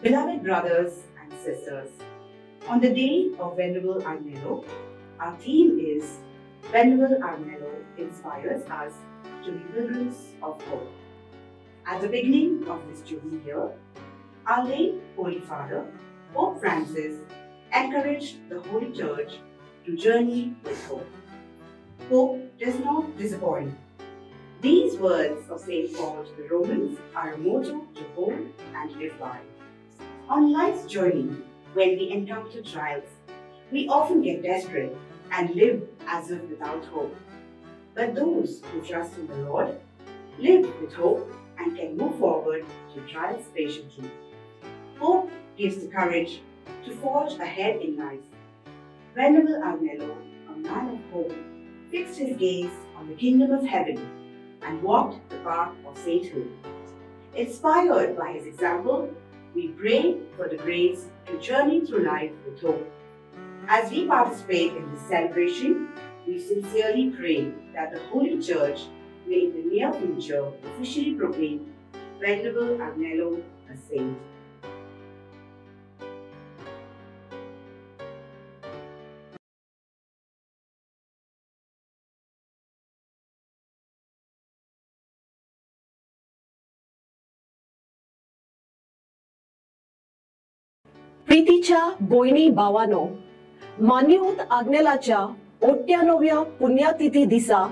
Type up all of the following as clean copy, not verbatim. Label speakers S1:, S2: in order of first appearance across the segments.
S1: Beloved brothers and sisters, on the day of Venerable Agnelo, our theme is Venerable Agnelo inspires us to be pilgrims of hope. At the beginning of this Jubilee year, our late Holy Father, Pope Francis, encouraged the Holy Church to journey with hope. Hope does not disappoint. These words of St. Paul to the Romans are a motto to hold and live by. On life's journey, when we encounter trials, we often get desperate and live as if without hope. But those who trust in the Lord live with hope and can move forward through trials patiently. Hope gives the courage to forge ahead in life. Venerable Agnelo, a man of hope, fixed his gaze on the kingdom of heaven and walked the path of sainthood. Inspired by his example, we pray for the grace to journey through life with hope. As we participate in this celebration, we sincerely pray that the Holy Church may in the near future officially proclaim Venerable Agnelo a saint.
S2: प्रितीच्या बोयनी भावानो, मान्यवंत आग्नेलाच्या 98व्या पुण्यतिथी दिसा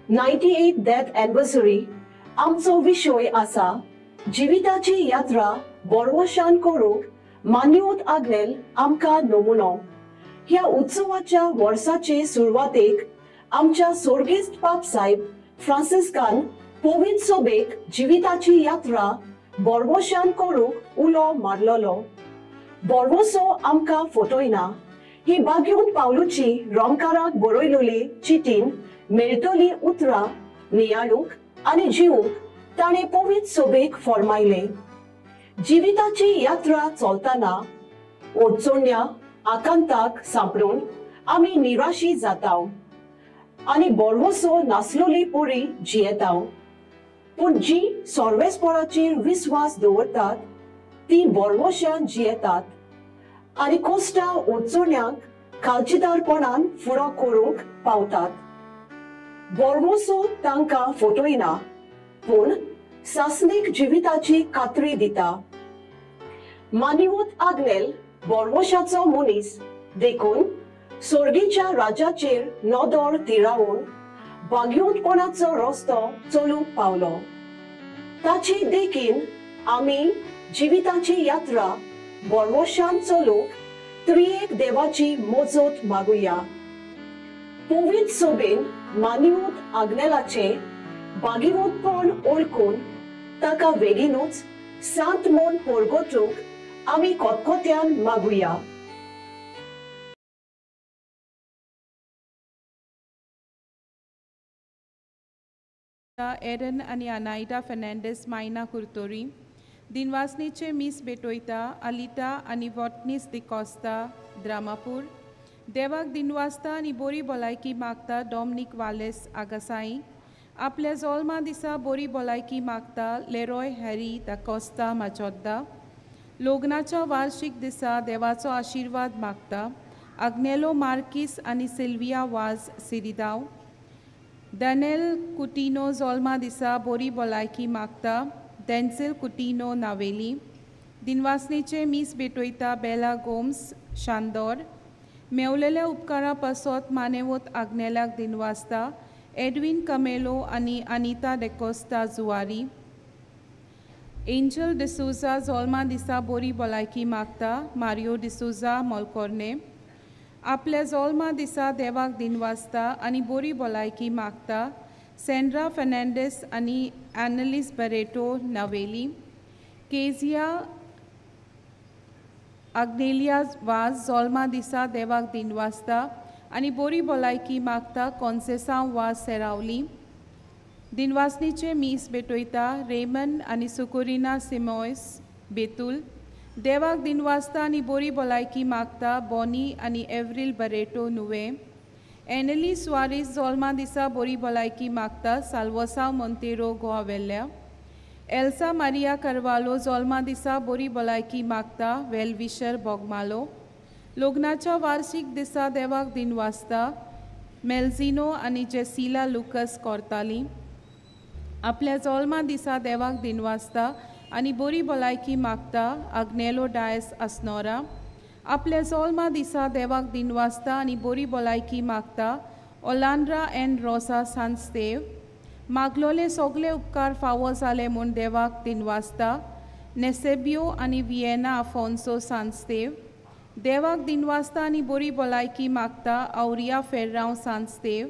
S2: 98th death anniversary आमचो विशय आसा जिविताची यात्रा बोरवशान करूंक मान्यवंत आग्नेल आमकां नमुनो. ह्या उत्सवाच्या वर्साचे सुरवातेक आमच्या सोर्गेस्त पाप साहेब फ्रांसिस्कान पवित्र सोबेक जिविताची यात्रा बोरवशान करूंक उलो मारलोलो. बोरवसो आमकां फटयना ही बागेवन पावलूची रोमकाराक बरयलोली चिटीन मेळटली उतरां नियाळूंक आनी जिवूंक ताणें पवित्र सोबेक फॉर्मायलें. जिविताची यात्रा चलतना अडचण्या आकांताक सांपडून आमी निराशी जाता आनी बोरवसो नासलोली परी जियेता. पूण जी सर्वेस्पराचेर विस्वास दवरतात ती बोरवशान जियेतात आनी कोश्टा अडचण्यांक काळजीदारपणान फुडो करूंक पावतात. बोरवसो तांकां फटयना पूण सासणीक जिविताची खात्री दिता. मान्यवंत आग्नेल बोरवशाचो मनीस देखून सोर्गीच्या राजाचेर नदर तिरावन भाग्यवंतपणाचो रस्तो चलूंक पावलो. ताची देखीन आमी जिविताची यात्रा बोरवशान चलूंक त्रियेक देवाची मजत मागुया. पवित्र सोबेन मान्यवंत आग्नेलाचे भाग्यवंतपण ओळखून ताका बेगीनूच सांत म्हूण परगटूंक आमी कोतकोत्यान मागुया.
S3: एरन आनी अनायडा फेर्नांडीस मायना कुर्तोरी, दिनवासनीचे मीस भेटोयता अलिता आनी वॉटनीस दिकोस्ता द्रामापूर, देवाक दिनवासता आनी बोरी भलायकी मागता डॉमनीक वालेस आगासाई, आपल्या जोल्मा दिसा बोरी भलायकी मागता लेरॉय हॅरी दाकोस्ता माचोद्दा, लग्नाच्या वार्षिक दिसा देवाचो आशिर्वाद मागता आग्नेलो मार्कीस आनी सिल्विया वाज सिरिदाव, डॅनेल कुटिनो जोल्मा दिसा बोरी भलायकी मागता डेन्सिल कुटिनो नावेली, दिनवासनीचे मीस भेटोयता बेला गोम्स शांदोर, मेवलेल्या उपकारा पासत मानेवत आग्नेलाक दिनवासता एडविन कमेलो आनी अनिता डेकोस्ता जुवारी, एंजल डिसोजा जोल्मा दिसा बोरी भलायकी मागता मारियो डिसोजा मोलकोर्ने, आपल्या जोल्मा दिसा देवाक दिनवासता आनी बोरी भलायकी मागता सेंड्रा फेर्नांडीस आनी एनलिस बरेटो नवेली, केजिया आग्नेलिया वाज जोल्मा दिसा देवाक दिनवासता आनी बोरी भलायकी मागता कॉन्सेसांव वाज सेरावली, दिनवासनीचे मीस भेटोयता रेमन आनी सुकोरिना सिमोयस बेतूल, देवाक दिनवासता आनी बोरी भलायकी मागता बॉनी आनी एव्रिल बरेटो नुवे, एनली सुआरीस जोल्मा दिसा बोरी भलायकी मागता साल्वसांव मोंतेरो गोवा वेल्ल्या, एल्सा मारिया करवालो जोल्मा दिसा बोरी भलायकी मागता वेलविशर बोगमालो. लग्नाच्या वार्षिक दिसा देवाक दिनवासता मेल्झिनो आनी जेसिला लुकस कोरताली. आपल्या जोल्मा दिसा देवाक दिनवासता आनी बोरी भलायकी मागता आग्नेलो डायस अस्नोरा. आपल्या जोल्मा दिसा देवाक दिनवासता आनी बोरी भलायकी मागता ओलांड्रा एन रोसा सांस्तेव. मागलोले सगळे उपकार फावो जाले म्हूण देवाक दिनवासता नेसेबियो आनी वियेना आफोन्सो सांस्तेव. देवाक दिनवासता आनी बोरी भलायकी मागता आवरिया फेर्रांव सांस्तेव.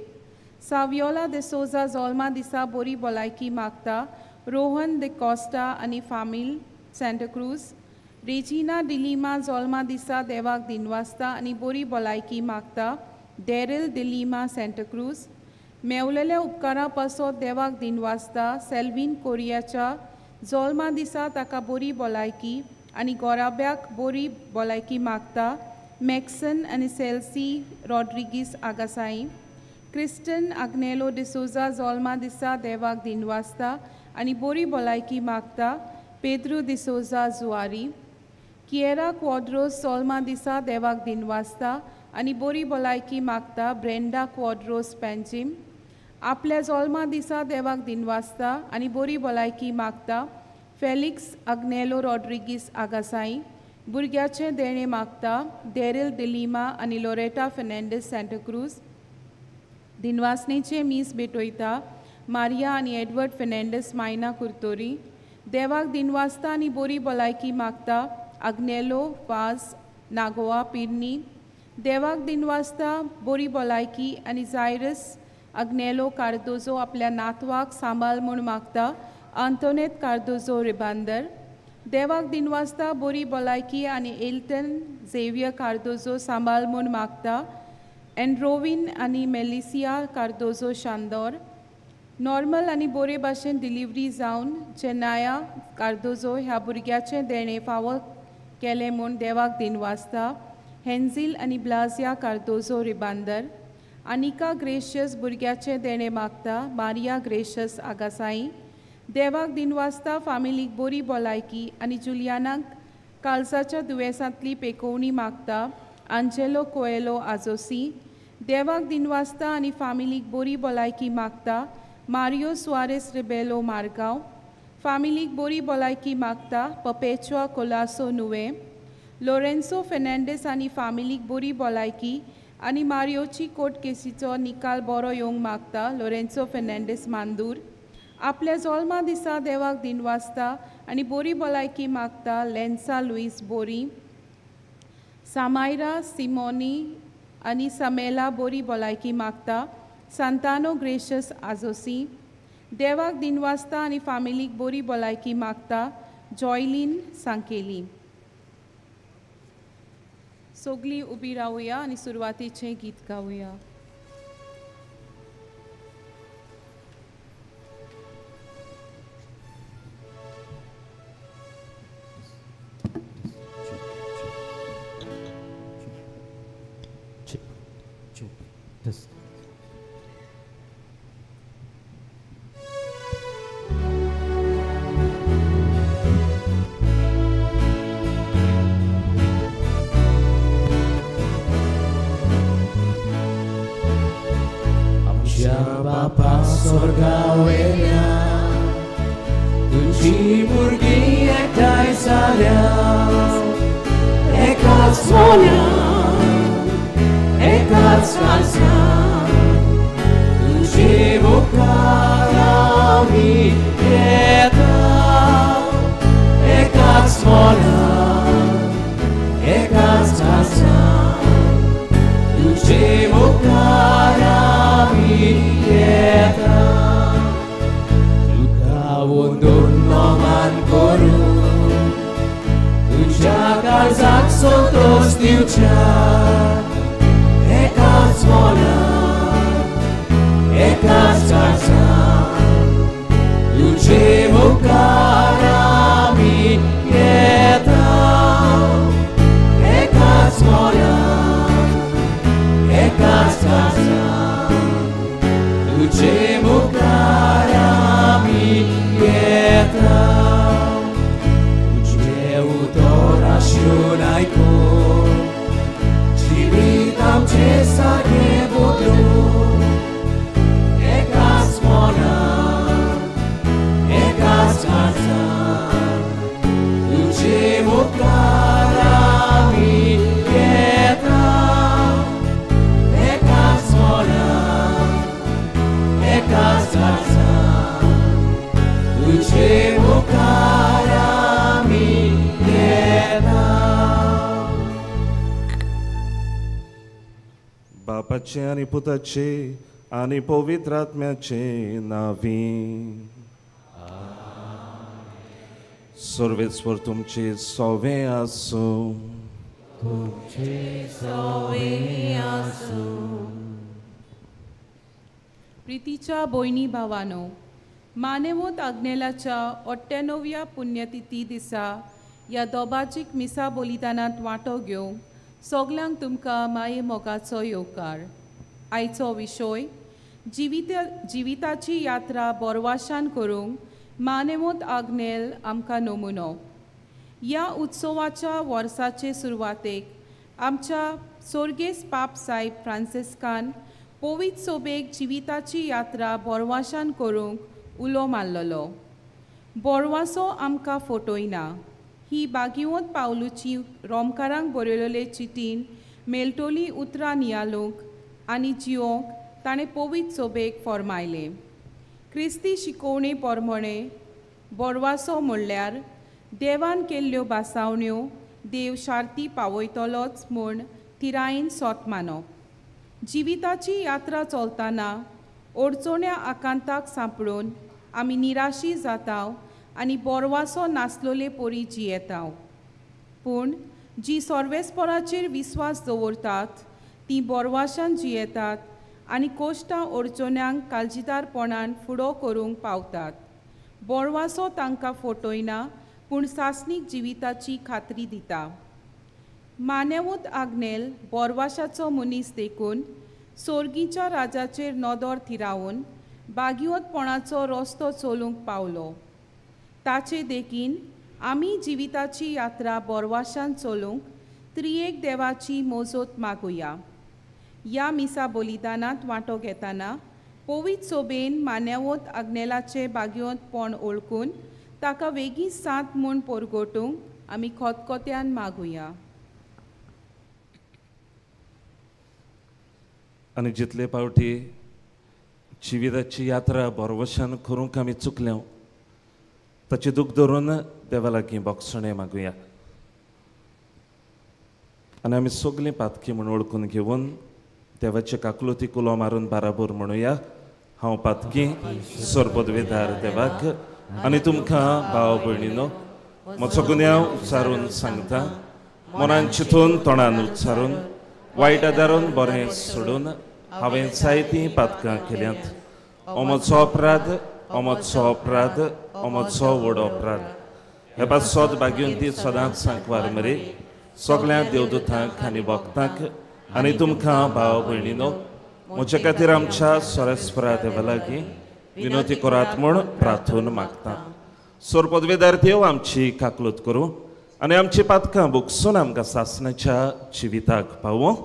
S3: सावियोला देसोजा जोल्मा दिसा बोरी भलायकी मागता रोहन दे कॉस्टा आनी फामील सँटाक्रूज. रेजिना डिलिमा जोल्मा दिसा देवाक दिनवासता आनी बोरी भलायकी मागता डेरिल डिलिमा सँटाक्रूज. मेवलेल्या उपकारां पासत देवाक दिनवासता सेल्वीन कोरियाच्या जोल्मा दिसा ताका बोरी भलायकी आनी गोराब्याक बोरी भलायकी मागता मॅक्सन आनी सेल्सी रॉड्रिगीस आगासाई. क्रिस्टन आग्नेलो डिसोजा जोल्मा दिसा देवाक दिनवासता आनी बोरी भलायकी मागता पेद्रू डिसोजा जुआरी. किएरा क्वाड्रोस सोल्मा दिसा देवाक दिनवासता आनी बोरी भलायकी मागता ब्रेंडा क्वाड्रोस पेंजीम. आपल्या जोल्मा दिसा देवाक दिनवासता आनी बोरी भलायकी मागता फेलिक्स आग्नेलो रॉड्रिगीस आगासाई. भुरग्याचें देणें मागता डेरिल डिलिमा आनी लोरेटा फेर्नांडीस सँटाक्रूज. दिनवासणेचें मीस भेटयता मारिया आनी एडवर्ड फेर्नांडीस मायना कुर्तोरी. देवाक दिनवासता आनी बोरी भलायकी मागता आग्नेलो वाज नागोवा पिर्नी. देवाक दिनवासता बोरी भलायकी आनी जायरस आग्नेलो कार्दोजो आपल्या नातवाक सांबाळ म्हूण मागता आंतोनेत कार्दोजो रिबांदर. देवाक दिनवासता बोरी भलायकी आनी एल्टन झेवियर कार्दोजो सांबाळ म्हूण मागता एन्ड्रोवीन आनी मेलिसिया कार्दोजो शांदोर. नॉर्मल आनी बोरे भाशेन डिलिव्हरी जावन चेन्नाया कार्दोजो ह्या भुरग्याचें देणें फावो केलें म्हूण देवाक दिनवासता हेन्झील आनी ब्लाजिया कार्दोजो रिबांदर. आनिका ग्रेशियस भुरग्याचें देणें मागता मारिया ग्रेशियस आगासाई. देवाक दिनवासता फामिलीक बोरी भलायकी आनी जुलियानाक कालसाच्या दुयेंसांतली पेकोवणी मागता आंजेलो कोएलो आजोसी. देवाक दिनवासता आनी फामिलीक बोरी भलायकी मागता मारियो सुआरेस रिबेलो मारगांव. फामिलीक बोरी भलायकी मागता पपेचुआ कोलासो नुवे. लोरेन्सो फेर्नांडीस आनी फामिलीक बोरी भलायकी आनी मारियोची कोर्ट केसीचो निकाल बरो येवंक मागता लोरेन्सो फेर्नांडीस मांदूर. आपल्या जोल्मा दिसा देवाक दिनवासता आनी बोरी भलायकी मागता लेन्सा लुईस बोरी. सामायरा सिमोनी आनी समेला बोरी भलायकी मागता सांतानो ग्रेशियस आजोसी. देवाक दिनवासता आनी फामिलीक बोरी भलायकी मागता जॉयलीन सांकेली. सगळीं उबी रावया आनी सुरवातीचें गीत गावया.
S4: Papa sorgawenya तुझी भुरगीं एकठांय जाल्या एकाच मोन्यान एकाच काळजान तुजे मुखार आमी येता एकाच मोन्यान एकाच काळजान तुजे मुखार आमी येता. तुका वंदून नमन करूं तुज्या काळजाक संतोश दिवच्या एकाच मनान एकाच काळजान तुजे मुखार आमी येता एकाच मनान एकाच काळजान तुजे मुखार आमी येता.
S5: बापाचे आनी पुताचे आनी पवित्र आत्म्याचे नांवी. सर्वेस्पर तुमचे सवे आसूं.
S4: तुमचे सवे आसूं.
S3: प्रितीच्या भयणी भावानो, मानेवत आग्नेलाच्या 98व्या पुण्यतिथी दिसा ह्या दोबाजीक मिसा बलिदानांत वांटो घेवंक सगल्यांक तुमकां माये मोगाचो येवकार. आयचो विशय जिविताची यात्रा बोरवाशान करूंक मानेवत आग्नेल आमकां नमुनो. ह्या उत्सवाच्या वर्साचे सुरवातेक आमच्या सोर्गेस पाप साहेब फ्रांसिस्कान पवित्र सोबेक जिविताची यात्रा बोरवाशान करूंक उलो मारलेलो. बोरवासो आमकां फटयना ही बागिवंत पावलूची रोमकारांक बरयलेले चिटीन मेळटली उतरां नियालूंक आनी जियोंक ताणें पवित्र सोबेक फॉर्मायलें. क्रिस्ती शिकोवणे प्रमाणे बोरवासो म्हणल्यार देवान केल्ल्यो भासावण्यो देव शार्ती पावयतलोच म्हूण थिरायेन सोत मानप. जिविताची यात्रा चलतना अडचण्या आकांताक सांपडून आमी निराशी जाताव आनी बोरवासो नासलोले परी जियेताव. पूण जी सर्वेस्पराचेर विस्वास दवरतात ती बोरवाशान जियेतात आनी कोश्टां अडचण्यांक काळजीदारपणान फुडो करूंक पावतात. बोरवासो तांकां फटयना पूण सासणीक जिविताची खात्री दिता. मानेवत आग्नेल बोरवाशाचो मनीस देखून सोर्गीच्या राजाचेर नदर थिरावन बागिवतपणाचो रस्तो चलूंक पावलो. ताचे देखीन आमी जिविताची यात्रा बोरवाशान चलूंक त्रियेक देवाची मोजोत मागुया. ह्या मिसा बलिदानांत वांटो घेतना पवित्र सोबेन मान्यावत आग्नेलाचे बागिवतपण ओळखून ताका वेगीं साथ म्हूण परगटूंक आमी खोतखोत्यान मागुया.
S5: आनी जितले पावटी जिविताची यात्रा बोरवशान करूंक आमी चुकल्या ताचें दूख धरून देवा लागीं बोगसणें मागुया. आनी आमी सगलीं पातकी म्हूण वळखून घेवन देवाचे काकलुती कुलो मारून बाराबोर म्हणुया, हांव पातकी सरपदवेदार देवाक आनी तुमकां भाव भयणीनो म्हजो गुन्यांव उच्चारून सांगता. मनान चिंतून तोंडान उच्चारून वायट आदारून बरें सोडून हांवें जायतीं पातकां केल्यांत. हो म्हजो अपराध, हो म्हजो अपराध, हो म्हजो व्हड अपराध. हे पासत बागेवन ती सदांच सांकवार मरे सगळ्या देवदूतांक आनी भक्तांक आनी तुमकां भाव भयणीनो म्हज्या खातीर आमच्या सोरेस्परा देवा लागीं विनोती करात म्हूण प्रार्थून मागता. सोर पदवेदार देव आमची काकलूत करूं आनी आमची पातकां बुकसून आमकां सासणाच्या जिविताक पावों.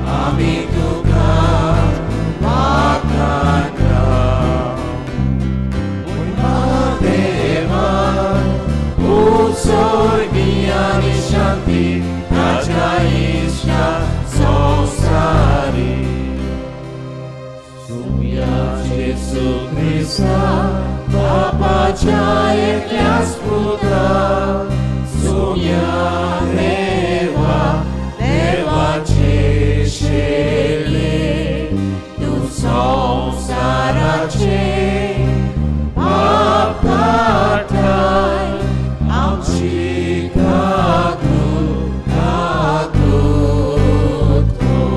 S4: Ami tuka जेजू क्रिस्ता बापाच्या एकल्याच पुता सोम्या देवा देवाचे शेले तूं संवसाराचे पाप काडटाय आमची काकूत काकूत कर.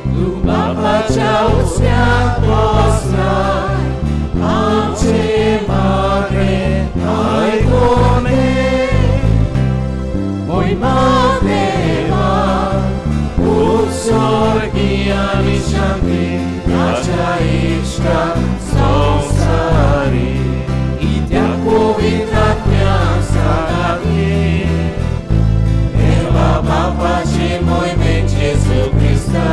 S4: तूं बापाच्या उस्त्याक बसलाय आमचे मागणें आयकून घे. मोहिमा देवा उत्सर्गी आनी शांती ताच्या इश्टा संवसारी इत्या पवित्र आत्म्या सांगाती देवा बापाचे मोहिमेन जेजू क्रिस्ता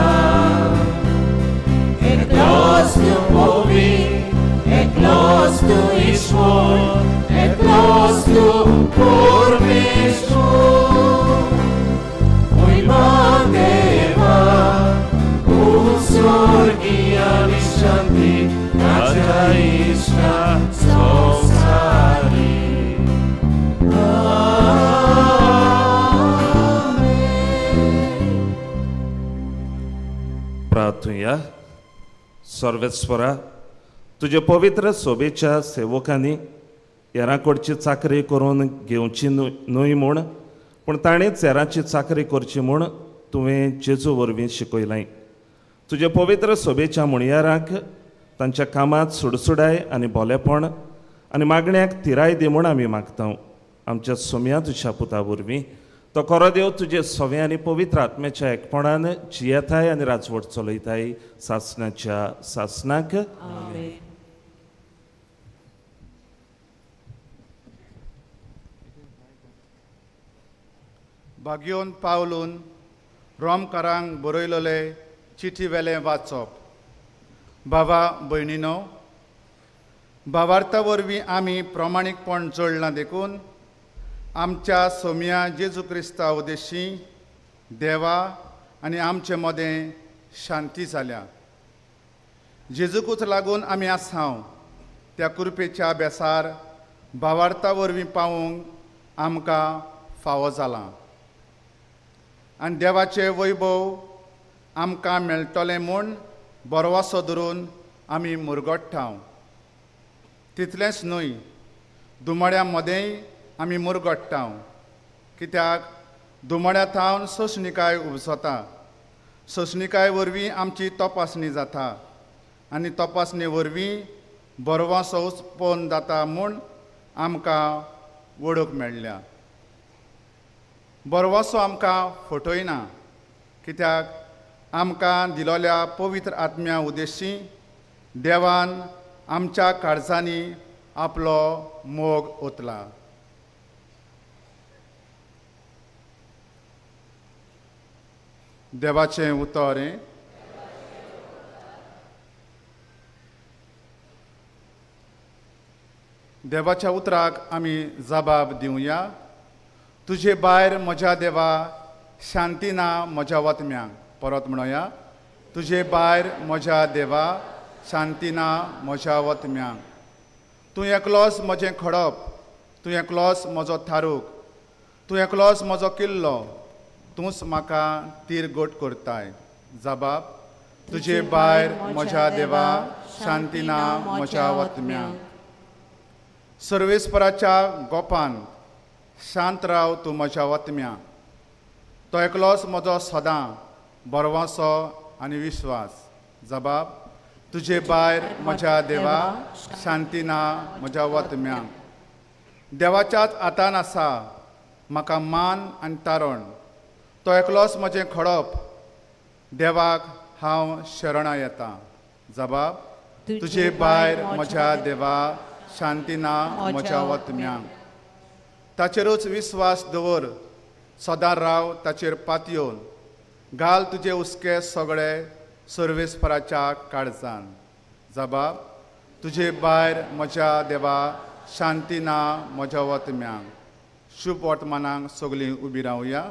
S4: एकलोच तूं पवित्र एकलोच तूं ईश्वर एकलोच तूं परमेश्वर. मोहिमा देवा उत्सर्गी आनी शांती ताच्या इश्टा संवसारी.
S5: प्रार्थुया. सर्वेस्वरा तुजे पवित्र सोबेच्या सेवकांनी हेरांकडची चाकरी करून घेवची न्हय म्हूण पूण ताणेंच हेरांची चाकरी करची म्हूण तुवें जेजू वरवीं शिकयलां. तुजे पवित्र सोबेच्या म्हणयारांक तांच्या कामांत सुडसुडाय आनी भोलेपण आनी मागण्याक थिराय दी म्हूण आमी मागता. आमच्या सोम्या तुज्या पुता वरवीं तो खरो देव तुजे सवे आनी पवित्र आत्म्याच्या एकपणान जियेताय आनी राजवट चलयताय सासणाच्या सासणाक.
S6: भाग्योन पावलून रोमकारांक बरयलेले चिठी वेलें वाचप. बाबा भयणीनो, भावार्था वरवीं आमी प्रमाणीकपण जोडलां देखून आमच्या सोम्या जेजू क्रिस्ता उद्देशी देवा आनी आमचे मदें शांती जाल्या. जेजूकूच लागून आमी आसाव त्या कृपेच्या बेसार भावार्था वरवीं पावूंक आमकां फावो जालां आनी देवाचें वैभव आमकां मेळटलें म्हूण बरवासो धरून आमी मुरगट्टाव. तितलेंच न्हय, दुमड्या मदेंय आमी मुरगट्टाव, कित्याक दुमड्या थावन सोंसणिकाय उपजता, सोंसणिकाय वरवीं आमची तपासणी जाता आनी तपासणे वरवीं बरवासो उत्पन्न जाता म्हूण आमकां वळख मेळ्ळ्या. बरवासो आमकां फटयना, कित्याक आमकां दिलोल्या पवित्र आत्म्या उद्देशी देवान आमच्या काळजांनी आपलो मोग ओतला. देवाचें उतर हें. देवाच्या उतराक आमी जबाब दिवया. तुजे भायर म्हज्या देवा शांती ना म्हज्या वतम्यांक. परत म्हणोया, तुजे भायर म्हज्या देवा शांती ना म्हज्या वतम्यांक. तूं एकलोच म्हजें खडप, तूं एकलोच म्हजो थारूक, तूं एकलोच म्हजो किल्लो, तूंच म्हाका तीर गोट करताय. जबाब, तुजे भायर म्हज्या देवा शांती ना म्हज्या वतम्यांक. सर्वेस्पराच्या गोपान शांत राव तूं म्हज्या वतम्या. तो एकलोच म्हजो सदां बरवासो आनी विश्वास. जबाब, तुजे भायर म्हज्या देवा शांती ना म्हज्या वतम्यांक. देवाच्याच हातान आसा म्हाका मान आनी तारण, तो एकलोच म्हजें खडप, देवाक हांव शरणां येता. जबाब, तुजे भायर म्हज्या देवा शांती ना म्हज्या वतम्यांक. ताचेरूच विस्वास दवर, सदां राव ताचेर पातयेवन, घाल तुजे हुस्के सगळे सर्वेस्पराच्या काळजान. जबाब, तुजे भायर म्हज्या देवा शांती ना म्हज्या वतम्यांक. शुभ वर्तमानाक सगळीं उबी रावया.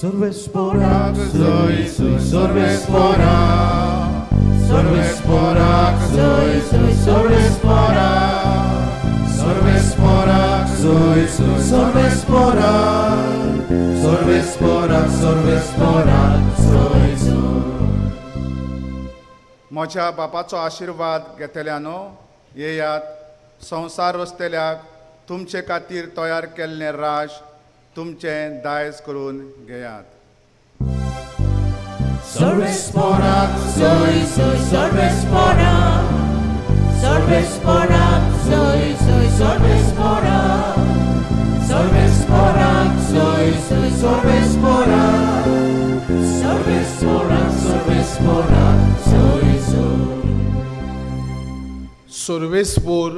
S4: सर्वेस्पोराक जय जय सर्वेस्पोराक सर्वेस्पोराक जय जय सर्वेस्पोराक सर्वेस्पोराक जय जय सर्वेस्पोराक सर्वेस्पोराक सर्वेस्पोराक जय जय.
S6: म्हज्या बापाचो आशिर्वाद घेतल्यानो येयात संवसार रचतल्याक तुमचे खातीर तयार केल्लें राज तुमचें दायज करून घेयात.
S4: सर्वेस्पोराक जय जय सर्वेस्पोराक सर्वेस्पोराक जय जय सर्वेस्पोराक सर्वेस्पोराक जय जय सर्वेस्पोराक सर्वेस्पोराक सर्वेस्पोराक जय जय.
S7: सर्वेस्पोर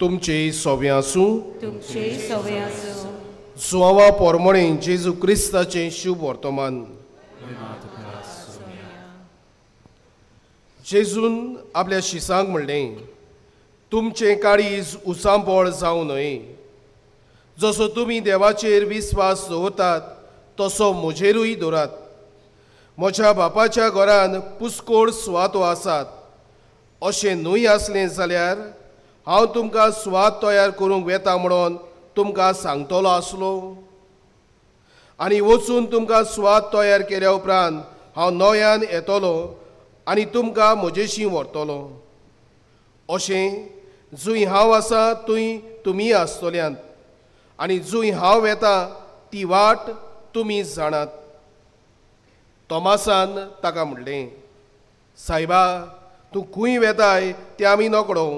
S7: तुमचे सोवे आसूं.
S3: तुमचे सोवे आसूं.
S7: जुआंवा पोरमोणे जेजू क्रिस्ताचें शुभ वर्तमान. जेजून आपल्या शिसांक म्हणलें, तुमचें काळीज उचांबळ जावं न्हय. जसो तुमी देवाचेर विस्वास दवरतात तसो म्हजेरूय दवरात. म्हज्या बापाच्या घरान पुस्कोळ सुवातो आसात. अशें न्हय आसलें जाल्यार हांव तुमकां सुवात तयार करूंक वेता म्हणून तुमकां सांगतलो आसलो. आनी वचून तुमकां सुवात तयार केल्या उपरांत हांव नव्यान येतलो आनी तुमकां म्हजेशी व्हरतलो. अशें जंय हांव आसा थंय तुमी आसतल्यांत आनी जंय हांव वेता ती वाट तुमी जाणात. तोमासान ताका म्हणलें, सायबा तूं खंय वेताय तें आमी नकळो,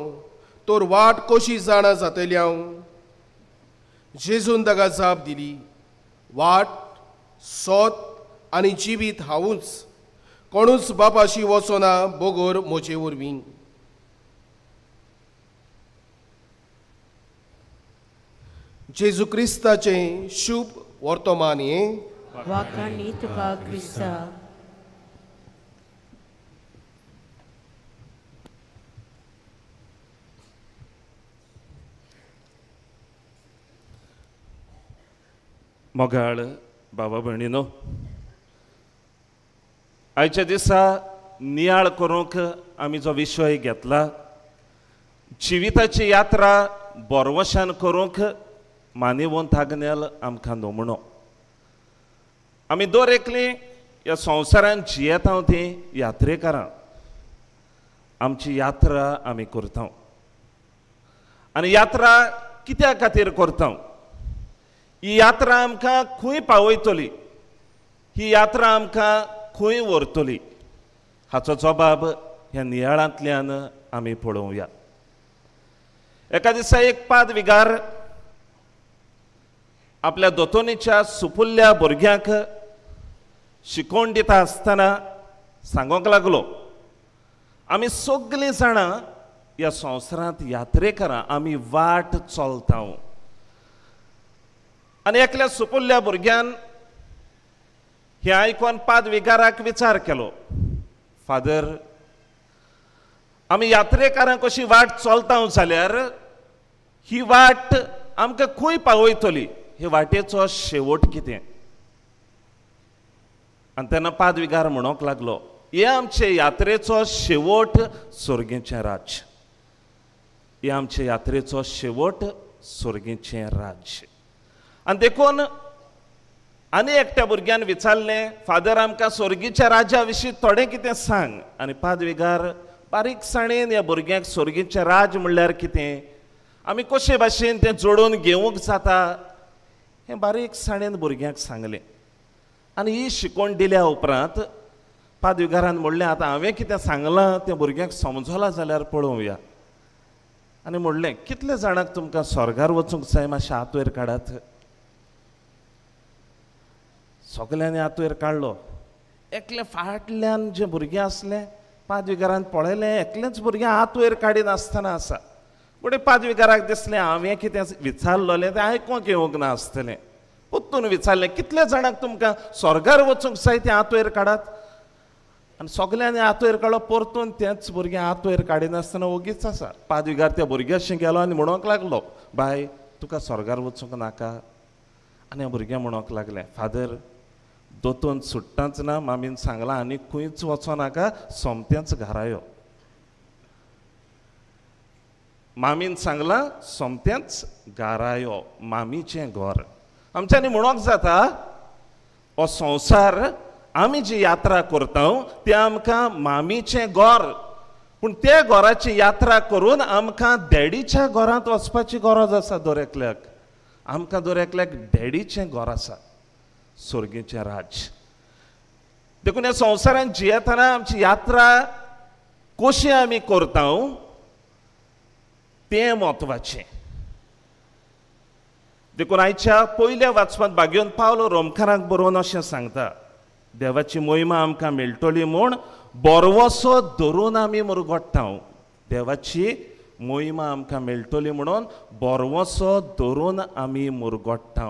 S7: तर वाट कशी जाणा जातली हांव? जेजून ताका जाप दिली, वाट सोत आनी जिवीत हांवूच. कोणूच बापाशी वचना बगर म्हजे वरवीं. जेजू क्रिस्ताचें शुभ वर्तमान हें.
S8: वाखाणी तुका क्रिस्ता.
S5: मोगाळ बाबा भयणीनो, आयच्या दिसा नियाळ करूंक आमी जो विशय घेतला, जिविताची यात्रा बोरवशान करूंक मानेवंत आग्नेल आमकां नमुनो. आमी दर एकली ह्या संवसारान जियेता ती यात्रेकारां. आमची यात्रा आमी करता आनी यात्रा कित्या खातीर करता? ही यात्रा आमकां खंय पावयतली, ही यात्रा आमकां खंय व्हरतली, हाचो जबाब ह्या नियाळांतल्यान आमी पळोवया. एका दिसा एक पाद विगार आपल्या दोतोनीच्या सुपुल्ल्या भुरग्यांक शिकोवन दिता आसतना सांगूंक लागलो, आमी सगळीं जाणां ह्या संवसारांत यात्रेकरां, आमी वाट चलता. आनी एकल्या सुपुल्ल्या भुरग्यान हें आयकून पाद विगाराक विचार केलो, फादर आमी यात्रेकारांक कशी वाट चलता जाल्यार ही वाट आमकां खंय पावयतली, हे वाटेचो शेवट कितें? आनी तेन्ना पाद विगार म्हणूंक लागलो, हे आमचे यात्रेचो शेवट सर्गेचें राज्य, हे आमचे यात्रेचो शेवट सर्गेचें राज्य. आनी देखून आनी एकट्या भुरग्यान विचारलें, फादर आमकां सर्गीच्या राज्या विशीं थोडें कितें सांग. आनी पाद विगार बारीकसाणेन ह्या भुरग्यांक सर्गीचें राज्य म्हणल्यार कितें, आमी कशे भाशेन तें जोडून घेवंक जाता, हें बारीकसाणेन भुरग्यांक सांगलें. आनी ही शिकवण दिल्या उपरांत पाद विगारान म्हणलें, आतां हांवें कितें सांगलां तें भुरग्यांक समजलां जाल्यार पळोवया. आनी म्हणलें, कितले जाणांक तुमकां स्वर्गार वचूंक जाय, मातशें हात वयर काडात. सगल्यांनी हात वयर काडलो. एकलें फाटल्यान जें भुरगें आसलें पाद विगारान पळयलें, एकलेंच भुरगें हात वयर काडिनासतना आसा. फुडें पाद विगाराक दिसलें हांवें कितें विचारलें तें आयकूंक येवंक ना आसतलें. परतून विचारलें, कितल्या जाणांक तुमकां स्वर्गार वचूंक जाय तें हात वयर काडात. आनी सगल्यांनी हात वयर काडलो. परतून तेंच भुरगें हात वयर काडिनासतना ओगीच आसा. पाद विगार त्या भुरग्याशी गेलो आनी म्हणूंक लागलो, बाय तुका स्वर्गार वचूंक नाका? आनी ह्या भुरग्यां म्हणूंक लागलें, फादर दोतोन सुट्टाच ना, मामीन सांगलां आनी खंयच वचो नाका, सोमतेंच घरा यो. मामीन सांगलां सोमतेंच घरा यो, मामीचें घर. आमच्यांनी म्हणोंक जाता हो संवसार आमी जी यात्रा करता ते आमकां मामीचें घर, पूण त्या घराची यात्रा करून आमकां डॅडीच्या घरांत वचपाची गरज आसा. दर एकल्याक आमकां दर एकल्याक डॅडीचें घर आसा, स्वर्गीचें राज्य. देखून ह्या संवसारांत जियेतना आमची यात्रा कशी आमी करता तें म्हत्वाचें. देखून आयच्या पयल्या वाचपांत भाग्योन पावलो रोमकारांक बरोवन अशें सांगता, देवाची मोहिमा आमकां मेळटली म्हूण बरवसो धरून आमी मुरगोट्टा. देवाची मोहिमा आमकां मेळटली म्हणून बरवसो धरून आमी मुरगोट्टा.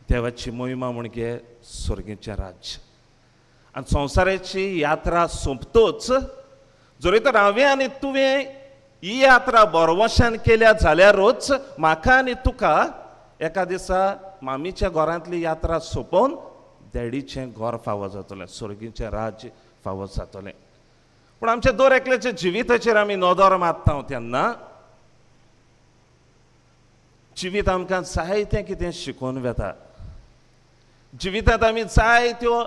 S5: देवाची मोहिमा म्हणजे स्वर्गीचें राज्य. आनी संवसाराची यात्रा सोंपतच जरी तर हांवें आनी तुवें ही यात्रा बरवशान केल्या जाल्यारूच म्हाका आनी तुका एका दिसा मामीच्या घरांतली यात्रा सोंपोवन डॅडीचें घर फावो जातलें, स्वर्गीचें राज्य फावो जातलें. पूण आमच्या दर एकल्याच्या जिविताचेर आमी नदर मारता तेन्ना जिवीत आमकां जायतें कितें शिकोवन वेता. जिवितांत आमी जायत्यो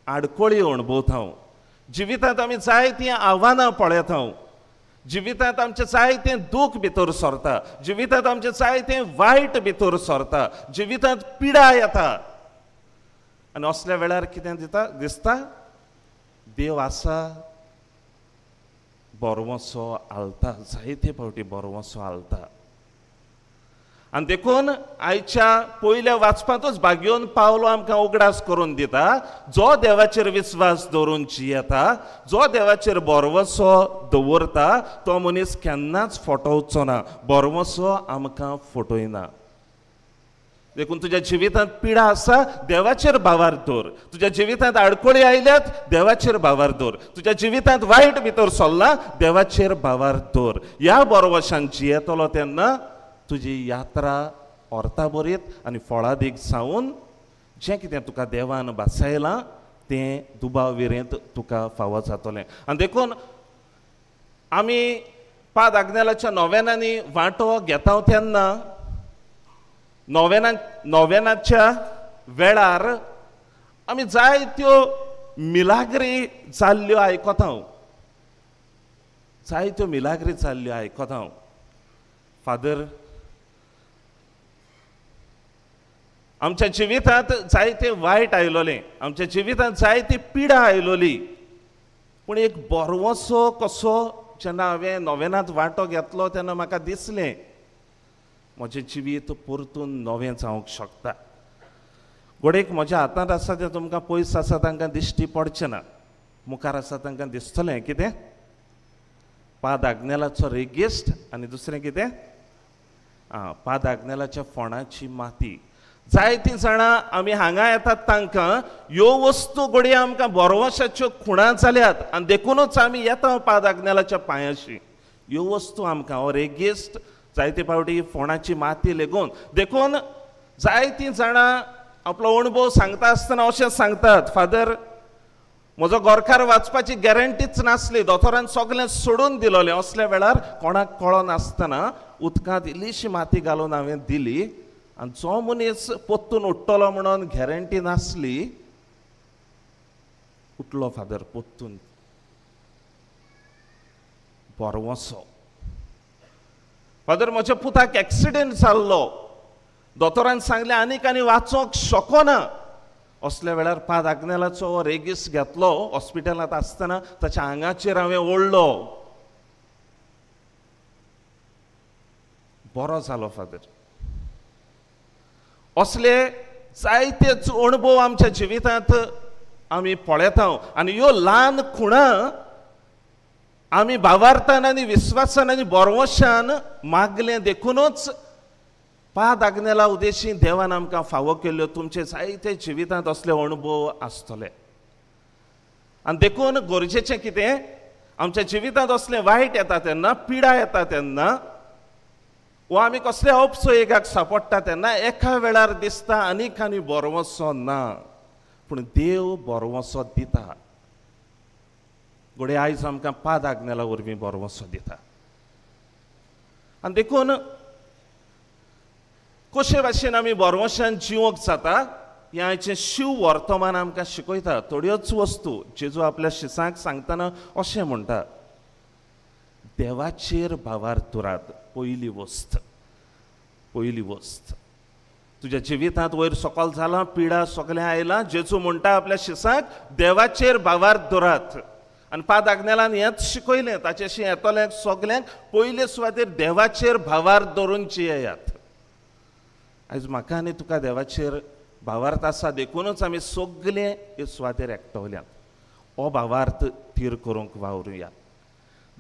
S5: आडखळी अणभवता, जिवितांत आमी जायतीं आव्हानां पळयता, जिवितांत आमचें जायतें दूख भितर सरता, जिवितांत आमचें जायतें वायट भितर सरता, जिवितांत पिडा येता. आनी असल्या वेळार कितें दिता दिसता, देव आसा, बरवसो हालता, जायते फावटी बरवसो हालता. आनी देखून आयच्या पयल्या वाचपांतूच भाग्योन पावलो आमकां उगडास करून दिता, जो देवाचेर विस्वास दवरून जियेता, जो देवाचेर बरवसो दवरता तो मनीस केन्नाच फटोवचो ना, बरवसो आमकां फटयना. देखून तुज्या जिवितांत पिडा आसा, देवाचेर भावार दवर. तुज्या जिवितांत आडखळी आयल्यात, देवाचेर भावार दवर. तुज्या जिवितांत वायट भितर सरलां, देवाचेर भावार दवर. ह्या बरवशान जियेतलो तेन्ना तुजी यात्रा अर्था बरीत आनी फळादीक जावन जें कितें तुका देवान भासायलां तें दुबाव विरेंत तुका फावो जातलें. आनी देखून आमी पाद आग्नेलाच्या नोवेनांनी वांटो घेता तेन्ना नोवेनाच्या वेळार आमी जायत्यो मिलाग्री जाल्ल्यो आयकता, जायत्यो मिलाग्री जाल्ल्यो आयकता. फादर, आमच्या जिवितांत जायते वायट आयलोलें, आमच्या जिवितांत जायती पिडा आयलोली, पूण एक बरवसो कसो जेन्ना हांवें नोवेनांत वांटो घेतलो तेन्ना म्हाका दिसलें म्हजें जिवीत परतून नवें जावंक शकता. घडयेक म्हज्या हातांत आसा तें तुमकां पयस आसा तांकां दिश्टी पडचें ना, मुखार आसा तांकां दिसतलें कितें, पाद आग्नेलाचो रेगिस्ट आनी दुसरें कितें, आं, पाद आग्नेलाच्या फोंडाची माती. जायतीं जाणां आमी हांगा येतात तांकां ह्यो वस्तू घडये आमकां बरवशाच्यो खुणां जाल्यात आनी देखुनूच आमी येता पाद आग्नेलाच्या पांयाशी. ह्यो वस्तू आमकां हो रेगिस्ट, जायते फावटी फोंडाची माती लेगून. देखून जायतीं जाणां आपलो अणभव सांगता आसतना अशें सांगतात, फादर म्हजो गोरकार वाचपाची गॅरंटीच नासली, दोतोरान सगळें सोडून दिलोलें. असल्या वेळार कोणाक कळनासतना उदकांत इल्लीशी माती घालून हांवें दिली आनी जो मनीस परतून उठ्ठलो म्हणून गॅरंटी नासली, उठलो फादर परतून बरवसो. फादर म्हज्या पुताक एक्सिडेंट जाल्लो, दोतोरान सांगलें आनीक आनी वाचोंक शकना. असल्या वेळार पाद आग्नेलाचो रेगीस घेतलो, हॉस्पिटलांत आसतना ताच्या आंगाचेर हांवें ओडलो, बरो जालो फादर. असले जायतेच अणभव आमच्या जिवितांत आमी पळयता आनी ह्यो ल्हान खुणां आमी भावार्थान आनी विस्वासान आनी बरवशान मागलें. देखुनूच पाद आग्नेला उदेशी देवान आमकां फावो केल्ल्यो तुमचे जायते जिवितांत असले अणभव आसतले. आनी देखून गरजेचें कितें, आमच्या जिवितांत असलें वायट येता तेन्ना, पिडा येता तेन्ना वा आमी कसले अपसोयेगाक सांपडटा तेन्ना एका वेळार दिसता आनीक आनी बरवसो ना, पूण देव बरवसो दिता. घडये आयज आमकां पाद आग्नेला वरवीं बरवसो दिता. आनी देखून कशे भाशेन आमी बरवशान जिवंक जाता हें आयचें शिव वर्तमान आमकां शिकयता. थोड्योच वस्तू जेजू आपल्या शिसांक सांगतना अशें म्हणटा, देवाचेर भावार्थ दवरात. पयली वस्त, पयली वस्त तुज्या जिवितांत वयर सकल जालां, पिडा सगळें आयलां, जेजू म्हणटा आपल्या शिसांक देवाचेर भावार्थ दवरात. आनी पाद आग्नेलान हेंच शिकयलें, ताचेशी येतल्यांक सगल्यांक पयले सुवातेर देवाचेर भावार्थ दवरून जियेयात. आयज म्हाका आनी तुका देवाचेर भावार्थ आसा देखूनच आमी सगले हे सुवातेर एकटवल्यात. हो भावार्थ थीर करूंक वावरुया.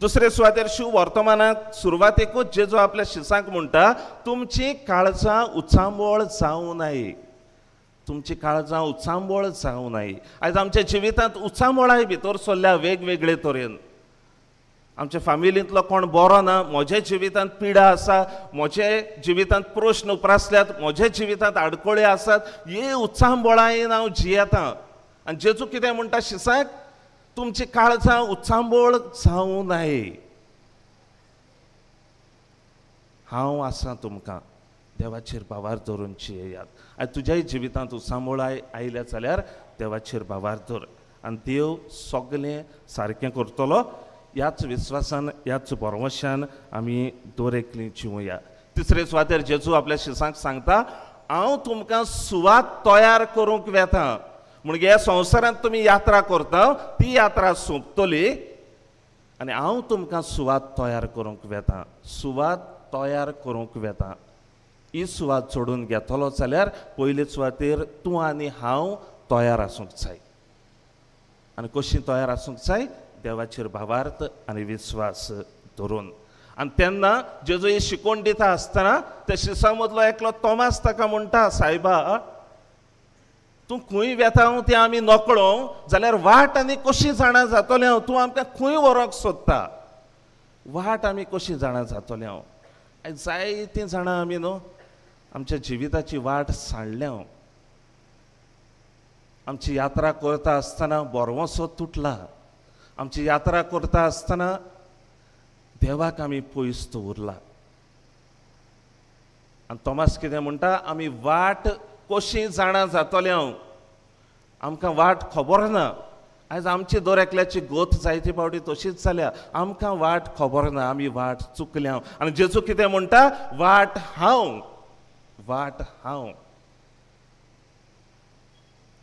S5: दुसरे सुवातेर शिव वर्तमानाक सुरवातेकूच जेजू आपल्या शिसांक म्हणटा, तुमची काळजां उचांबळ जावं नये, तुमची काळजां उचांबळ जावं नये. आयज आमच्या जिवितांत उचांबळाय भितर सरल्या वेगवेगळे तरेन. आमच्या फामिलींतलो कोण बरो ना, म्हज्या जिवितांत पिडा आसा, म्हज्या जिवितांत प्रश्न उप्रासल्यात, म्हज्या जिवितांत आडखळी आसात, हे उचांबळायेन हांव जियेतां. आनी जेजू कितें म्हणटा शिसांक, तुमची काळजां उचांबळ जावं नये, हांव आसा तुमकां. देवाचेर भावार्थ दवरून जियेयात. आनी तुज्याय जिवितांत उचांबळाय आयल्या जाल्यार देवाचेर भावार्थ दवर आनी देव सगळें सारकें करतलो. ह्याच विस्वासान, ह्याच भरवशान आमी दर एकली जिवया. तिसरे सुवातेर जेजू आपल्या शिसांक सांगता, हांव तुमकां सुवात तयार करूंक वेता. म्हणजे ह्या संवसारांत तुमी यात्रा करता ती यात्रा सोंपतली आनी हांव तुमकां सुवात तयार करूंक वेता, सुवात तयार करूंक वेता. ही सुवात सोडून घेतलो जाल्यार पयले सुवातेर तूं आनी हांव तयार आसूंक जाय. आनी कशी तयार आसूंक जाय? देवाचेर भावार्थ आनी विस्वास धरून. आनी तेन्ना जेजू ही शिकवण दिता आसतना त्या शिसां मदलो एकलो तोमास ताका म्हणटा, सायबा तूं खंय वेता तें आमी नकळो जाल्यार वाट आनी कशी जाणा जातलें हांव? तूं आमकां खंय व्हरोंक सोदता? वाट आमी कशी जाणा जातलें हांव? जायतीं जाणां आमी न्हू आमच्या जिविताची वाट सांडल्या. आमची यात्रा करता आसतना बरवसो तुटला. आमची यात्रा करता आसतना देवाक आमी पयस दवरला. आनी तोमास कितें म्हणटा, आमी वाट कशी जाणा जातलें हांव? आमकां वाट खबर ना. आयज आमची दर एकल्याची गोत जायते फावटी तशीच जाल्या. आमकां वाट खबर ना, आमी वाट चुकल्या. आनी जेजू कितें म्हणटा, वाट हांव, वाट हांव.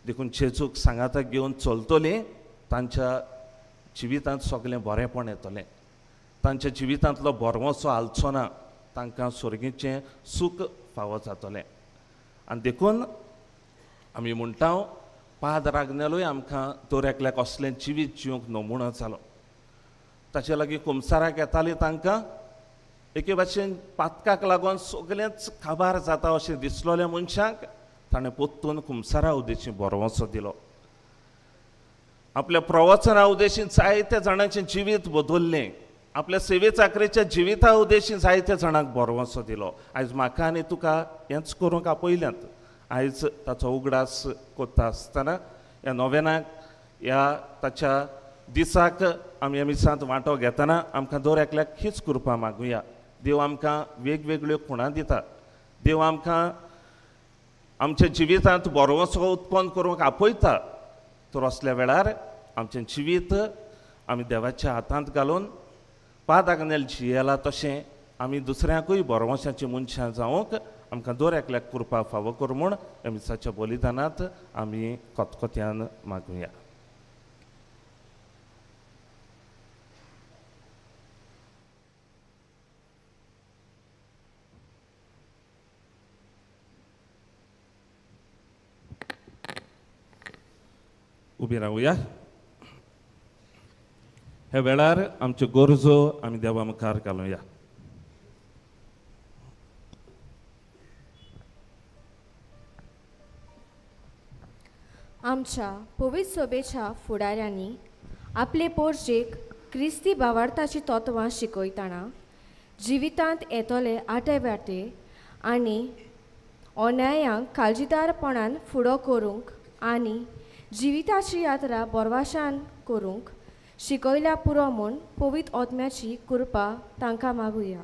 S5: देखून जेजूक सांगाता घेवन चलतलीं तांच्या जिवितांत सगळें बरेंपण येतलें, तांच्या जिवितांतलो भरवंसो हालचो ना, तांकां स्वर्गीचें सूख फावो जातलें. आनी देखून आमी म्हणटा पाद रागनेलूय आमकां दर एकल्याक असलें जिवीत जिवंक नमुनो जालो. ताचे लागीं कुमसाराक येताली तांकां एके भाशेन पातकाक लागून सगळेंच काबार जाता अशें दिसलोल्या मनशांक ताणें परतून कुमसारा उद्देशी भरवंसो दिलो. आपल्या प्रवचना उद्देशीन जायत्या जाणांचें जिवीत बदल्लें. आपल्या सेवे चाकरेच्या जिविता उद्देशीन जायत्या जाणांक भरवंसो दिलो. आयज म्हाका आनी तुका हेंच करूंक आपयल्यात. आयज ताचो उगडास करता आसतना ह्या नोवेनाक, ह्या ताच्या दिसाक आमी ह्या मिसांत वांटो घेतना आमकां दर एकल्याक हीच कृपा मागुया. देव आमकां वेगवेगळ्यो खुणां दिता. देव आमकां आमच्या जिवितांत भरवंसो उत्पन्न करूंक आपयता. तर असल्या वेळार आमचें जिवीत आमी देवाच्या हातांत घालून पाद आग्नेल जियेला तशें आमी दुसऱ्यांकूय भरवंशाचीं मनशां जावंक आमकां दर एकल्याक कृपा फावो कर म्हूण ह्या मिसाच्या बलिदानांत आमी खतखत्यान मागुया. उबी रावया. ह्या वेळार आमच्यो गरजो आमी देवा मुखार घालुया.
S9: आमच्या पवित्र सभेच्या फुडाऱ्यांनी आपले पोरजेक क्रिस्ती भावार्थाची तत्वां शिकयतना जिवितांत येतले आटे वाटे आनी अन्यायांक काळजीदारपणान फुडो करूंक आनी जिविताची यात्रा बोरवाशान करूंक शिकयल्या पुरो म्हूण पवित्र आत्म्याची कृपा तांकां मागुया.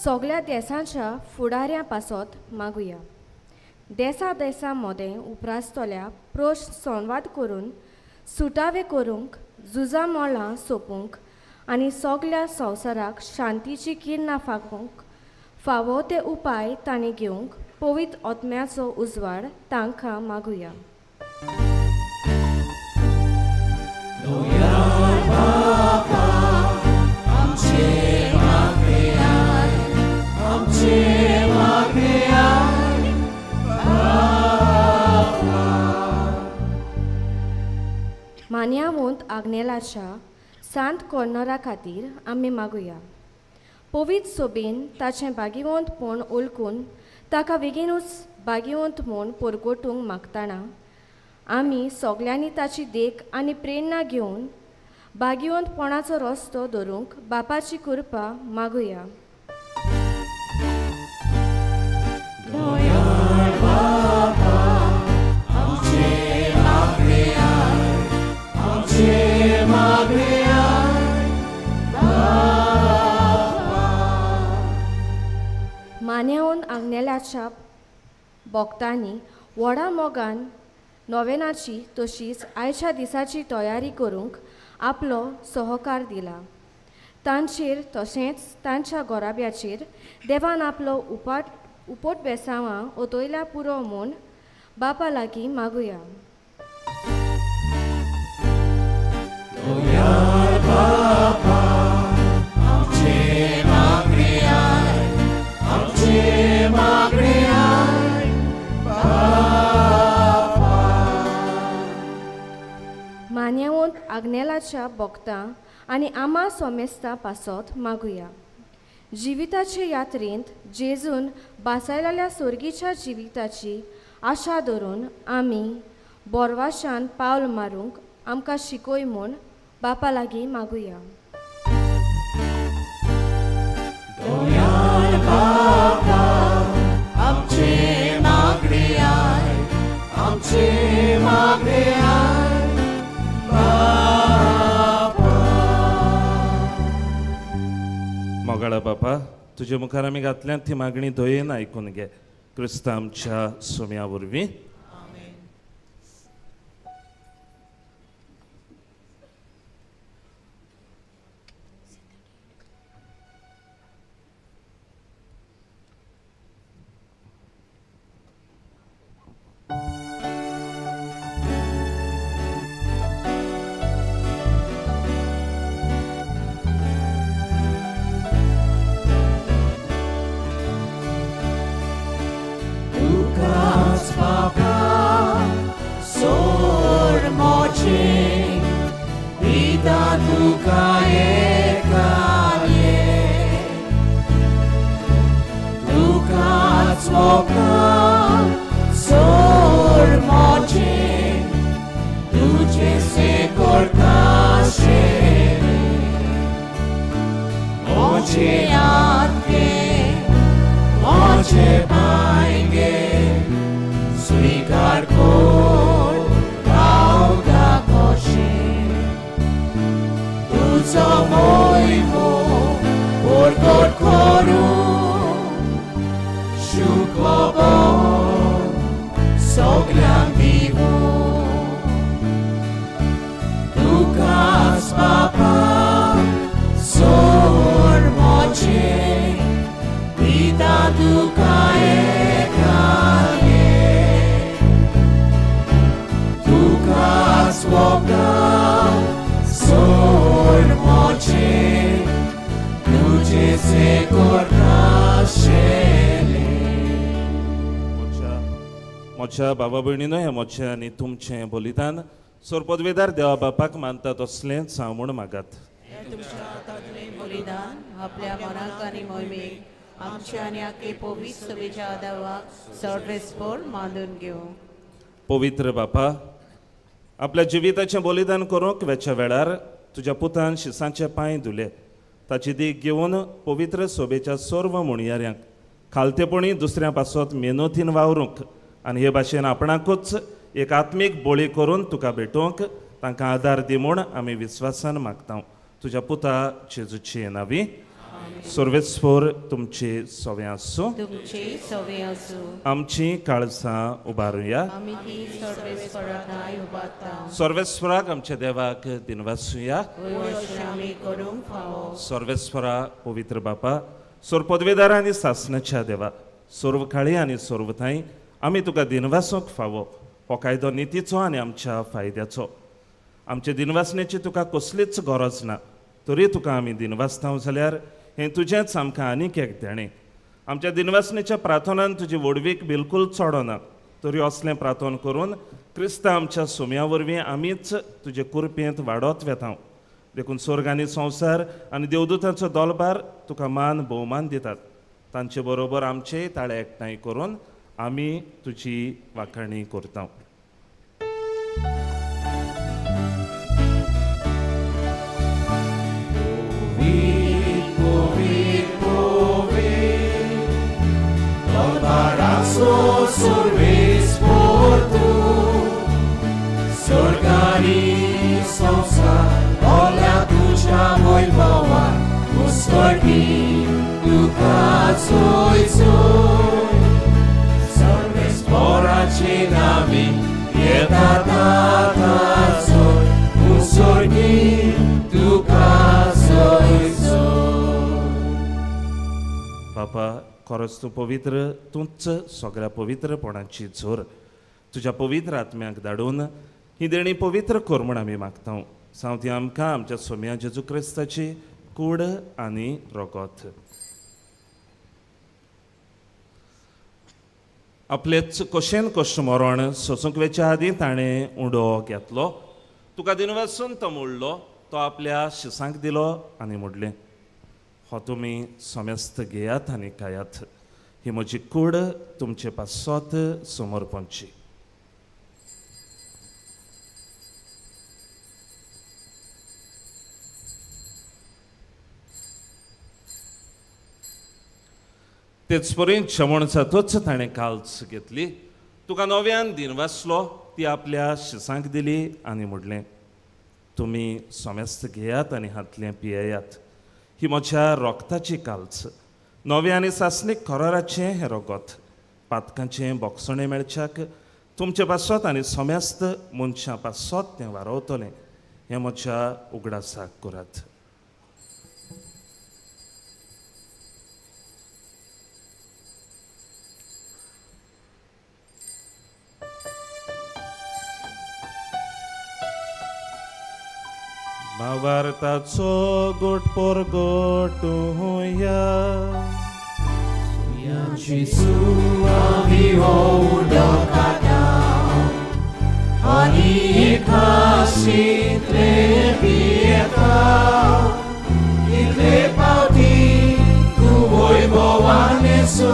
S9: सगळ्या देसांच्या फुडाऱ्यां पासत मागुया. देसा देसा मदें उप्रासतल्या प्रश्न संवाद करून सुटावे करूंक, झुजा मळां सोंपूंक आनी सगळ्या संवसाराक शांतीची किरणां फांकूंक फावो ते उपाय तांणी घेवंक पवित्र आत्म्याचो उजवाड तांकां मागुया. मान्यावंत आग्नेलाच्या सांत कॉर्नरा खातीर आमी मागुया. पवित्र सोबेन ताचें भाग्यवंतपण ओळखून ताका बेगीनूच भाग्यवंत म्हूण परगटूंक मागतना आमी सगल्यांनी ताची देख आनी प्रेरणा घेवन भाग्यवंतपणाचो रस्तो धरूंक बापाची कृपा मागुया. मान्यावन आग्नेलाच्या भक्तांनी व्हडा मोगान नोवेनाची तशीच आयच्या दिसाची तयारी करूंक आपलो सहकार दिला. तांचेर तशेंच तांच्या घराब्याचेर देवान आपलो उपट बेसांवां ओतयल्या पुरो म्हूण बापा लागीं मागुया. मान्यवंत आग्नेलाच्या भक्तां आनी आमा सोमेस्तां पासत मागुया. जिविताचे यात्रेंत जेजून बासायलेल्या सोर्गीच्या जिविताची आशा धरून आमी बोरवाशान पावल मारूंक आमकां शिकय म्हूण बापा लागीं मागुया.
S5: मोगाळा बापा, तुजे मुखार आमी घातल्यात ती मागणी दयेन आयकून घे. क्रिस्ता आमच्या सोम्या वरवीं. म्हज्या बाबा भयणीनो, हें म्हजें आनी तुमचें बलिदान सोरपदवेदार देवा बापाक मानता तसलेंच हांव म्हूण मागात.
S8: तुमच्या हातांतलें बलिदान आपल्या मनाक आनी मोहिमेक आमच्या आनी आखे पवित्र सभेच्या आदावाक सर्वेस्पोर मानून घेवं.
S5: पवित्र बापा, आपल्या जिविताचें बलिदान करूंक वेच्या वेळार तुज्या पुतान शिसांचे पांय धुले. ताची देख घेवन पवित्र सोबेच्या सर्व म्हणयाऱ्यांक खालतेपणी दुसऱ्या पासत मेहनतीन वावरूंक आनी हे भाशेन आपणाकूच एक आत्मीक बळी करून तुका भेटोवंक तांकां आदार दी म्हूण आमी विस्वासान मागता. तुज्या पुता जेजूची नावी. सर्वेस्पोर तुमचे सवे आसूं.
S8: तुमचे सवे आसूं.
S5: आमची काळजां उबारुया.
S8: आमी ती सर्वेस्परा उबारता.
S5: सर्वेस्पराक आमच्या देवाक दिनवासुया.
S8: आमी करूंक फावो.
S5: सर्वेस्परा पवित्र बापा, सर्व पदवेदार आनी सासणाच्या देवा, सर्व काळी आनी सर्व थांय आमी तुका दिनवासूंक फावो. हो कायदो नितीचो आनी आमच्या फायद्याचो. आमचे दिनवासनेची तुका कसलीच गरज ना, तरी तुका आमी दिनवासता जाल्यार हें तुजेंच आमकां आनीक एक देणें. आमच्या दिनवासनेच्या प्रार्थनान तुजी व्हडवीक बिलकूल चडना, तरी असलें प्रार्थन करून क्रिस्ता आमच्या सोम्या वरवीं आमीच तुजे कुरपेंत वाडत वेता. देखून स्वर्ग आनी संवसार आनी देवदूतांचो दोलबार तुका मान भोवमान दितात. तांचे बरोबर आमचे ताळे एकठांय करून आमी तुजी वाखाणी करता.
S4: Sorgani संसार ओल्या तुझ्या वैभवान मुस्कटी तुका सोय सोय सर्वेस्पराचे नावी येता ताता सोय मुस्कटी तुका सोय सोय.
S5: बापा, खरोच तूं पवित्र, तूंच सगळ्या पवित्रपणाची जोर. तुज्या पवित्र आत्म्याक धाडून ही देणी पवित्र कर म्हूण आमी मागता. सावती आमकां आमच्या सोम्या जेजू क्रिस्ताची कूड आनी रगत. आपलेच कशेन कश्ट मरण सोसूंक वेच्या आदीं ताणें उडो घेतलो. तुका दिनवासून तो मोडलो, तो आपल्या शिसांक दिलो आनी म्हणलें, हो तुमी समेस्त घेयात आनी खायात. ही म्हजी कूड तुमचे पासत समर्पणची. तेच परी जेवण जातच ताणें काल्च घेतली, तुका नव्यान दिनवासलो, ती आपल्या शिसांक दिली आनी म्हणलें, तुमी समेस्त घेयात आनी हातलें पियेयात. ही म्हज्या रोगताची काल्च, नव्या आनी सासणीक कराराचें हें रगत. पातकांचें बोगसणें मेळच्याक तुमचे पासत आनी समेस्त मनशां पासत तें वारवतलें. हें म्हज्या उगडासाक करात. भावार्थाचो गोट परगटुया.
S4: जेजू आमी हो उडो काडटा आनी एकाशींतले पियेता. कितले फावटी तूं वैभवान येसो,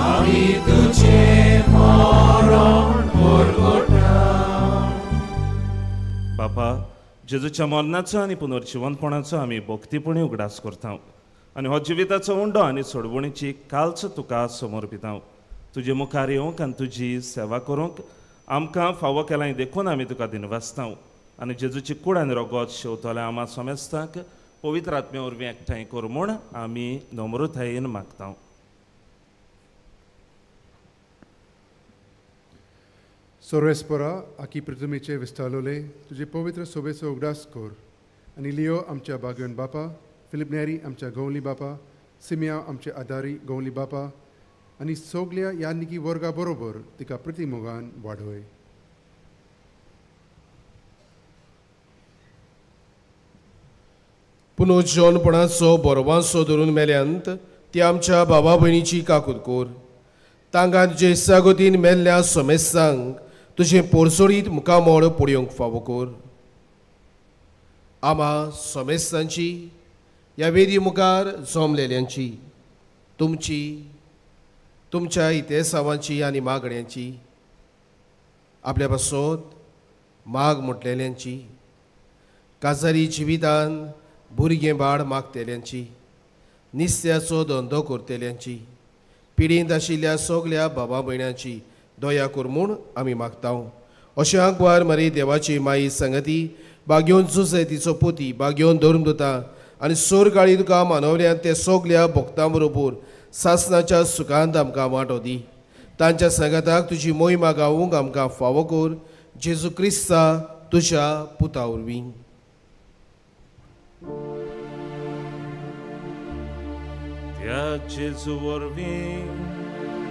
S4: आमी तुजें मरण परगटा.
S5: बापा, जेजूच्या मरणाचो आनी पुनर्जिवनपणाचो आमी भक्तीपणी उगडास करता आनी हो जिविताचो उंडो आनी सोडवणीची कालच तुका समर्पिता. तुजे मुखार येवंक आनी तुजी सेवा करूंक आमकां फावो केलां देखून आमी तुका दिनवासता. आनी जेजूची कूड आनी रगत शेवतल्या आमा समेस्तांक पवित्र आत्म्या वरवीं एकठांय कर म्हूण आमी नम्रतायेन मागता.
S10: सोरेस्पोरा आकी पृथ्वीचे विस्तारलोले तुजे पवित्र सोबेचो उगडास कर आनी लियो आमच्या बागेवन बापा, फिलीप नेरी आमच्या गवली बापा, सिमिया आमचे आदारी गवली बापा आनी सगल्या यानिकी वर्गा बरोबर तिका प्रतिमोगान वाडोय.
S7: पुनर्जनपणाचो बरोवांसो धरून मेल्यांत ती आमच्या बाबा भयणीची काकूत कर. तांकां तुजे सागोतीन मेल्ल्या समेस्तांक तुजें पोरसोडीत मुखामळ पळोवंक फावो कर. आमा समेस्तांची ह्या वेदी मुखार जमलेल्यांची तुमची तुमच्या इतिहासावांची आनी मागण्यांची आपल्या पासत माग म्हटलेल्यांची काजारी जिवितान भुरगें बाळ मागतेल्यांची निस्त्याचो धंदो करतेल्यांची पिडींत आशिल्ल्या सगल्या बाबा भयणांची दया कर म्हूण आमी मागता. अशें आंकवार मरे देवाची माई संगती बागेवन जुजे तिचो पोती बागेवन धर्मदुता आनी सोरगाळी तुका मानवल्यान ते सगल्या भक्तां बरोबर सासनाच्या सुखांत आमकां वांटो दी. तांच्या सांगाताक तुजी मोहिमा गावूंक आमकां फावो कर जेजू क्रिस्ता तुज्या पुता वरवीं.
S5: त्या जेजू वरवीं,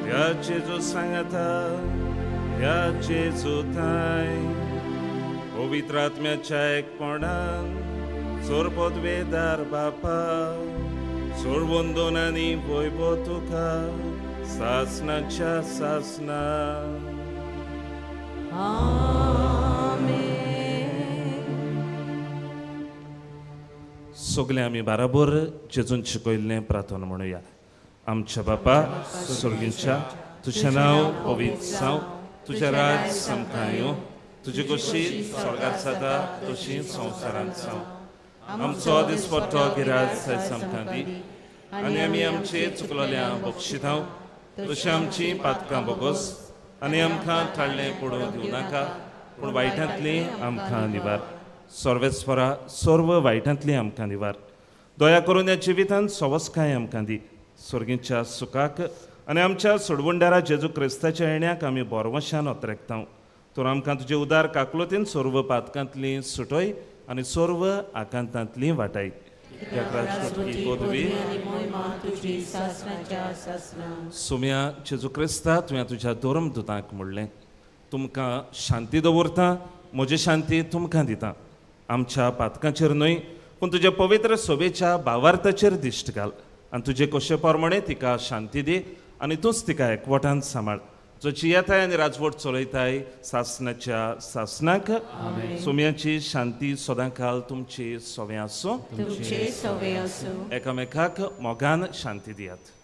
S5: त्या जेजू सांगाता, त्या जेजू थांय पवित्र आत्म्याच्या एकपणान सोरपदवेदार बापा सोडवंदन आनी वैभव तुका सासनाच्या सासना. सगळे आमी बराबर जेजून शिकयल्लें प्रार्थना म्हणुया. आमच्या बापा स्वर्गींच्या, तुजें नांव पवित्र जावं, तुजें राज सामकां येवं, तुजी कशी स्वर्गांत जाता तशी संवसारांत जावं. आमचो दिसपट्टो गिराज आयज आमकां दी आनी आमी आमचे चुकलेल्या बक्षितांव तशें आमची पातकां बोगस आनी आमकां थाडलें पडूं दिवं नाका, पूण वायटांतली आमकां निवार. सर्वेस्वरा सर्व वायटांतली आमकां निवार. दया करून ह्या जिवितांत सवस्काय आमकां दी. स्वर्गीच्या सुखाक आनी आमच्या सोडवणदारा जेजू क्रिस्ताच्या येण्याक आमी बोरवशान अत्रेकता. तर आमकां तुजे उदार काकलोतीन सर्व पातकांतली सुटय आनी सर्व आकांतांतली वाटाय. सोम्या जेजू क्रिस्ता, तुवें तुज्या धर्मदुतांक म्हणलें, तुमकां शांती दवरता, म्हजी शांती तुमकां दिता. आमच्या पातकांचेर न्हय पूण तुज्या पवित्र सोबेच्या भावार्थाचेर दिश्ट घाल आनी तुजे कशे प्रमाणे तिका शांती दी आनी तूंच तिका एकवटान सांबाळ, जो जियेताय आनी राजवट चलयताय सासनाच्या सासनाक. सोम्याची शांती सदांकाल तुमची सवें आसूं. एकामेकाक मोगान शांती दियात.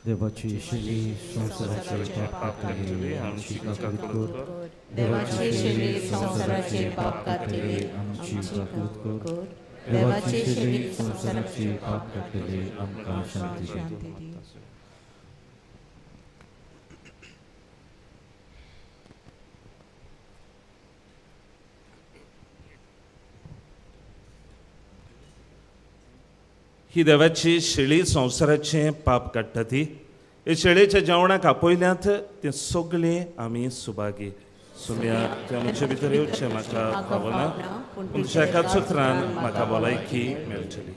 S4: देवाची शरीर संवसाराचे पाप काडटले आमची काकूत कर. देवाचे शरीर संवसाराचे पाप काडटले आमची काकूत कर. देवाचे शरीर संवसाराचे पाप काडटले आमकां शांती दी.
S5: ही देवाची शेळी संवसाराचें पाप काडटा ती हे शेळेच्या जेवणाक आपयल्यात तें सगळें आमी सुभागी. सुम्या तुवें म्हजे भितर येवचें म्हाका फावना, पूण तुज्या एकाच उतरान म्हाका भलायकी मेळटली.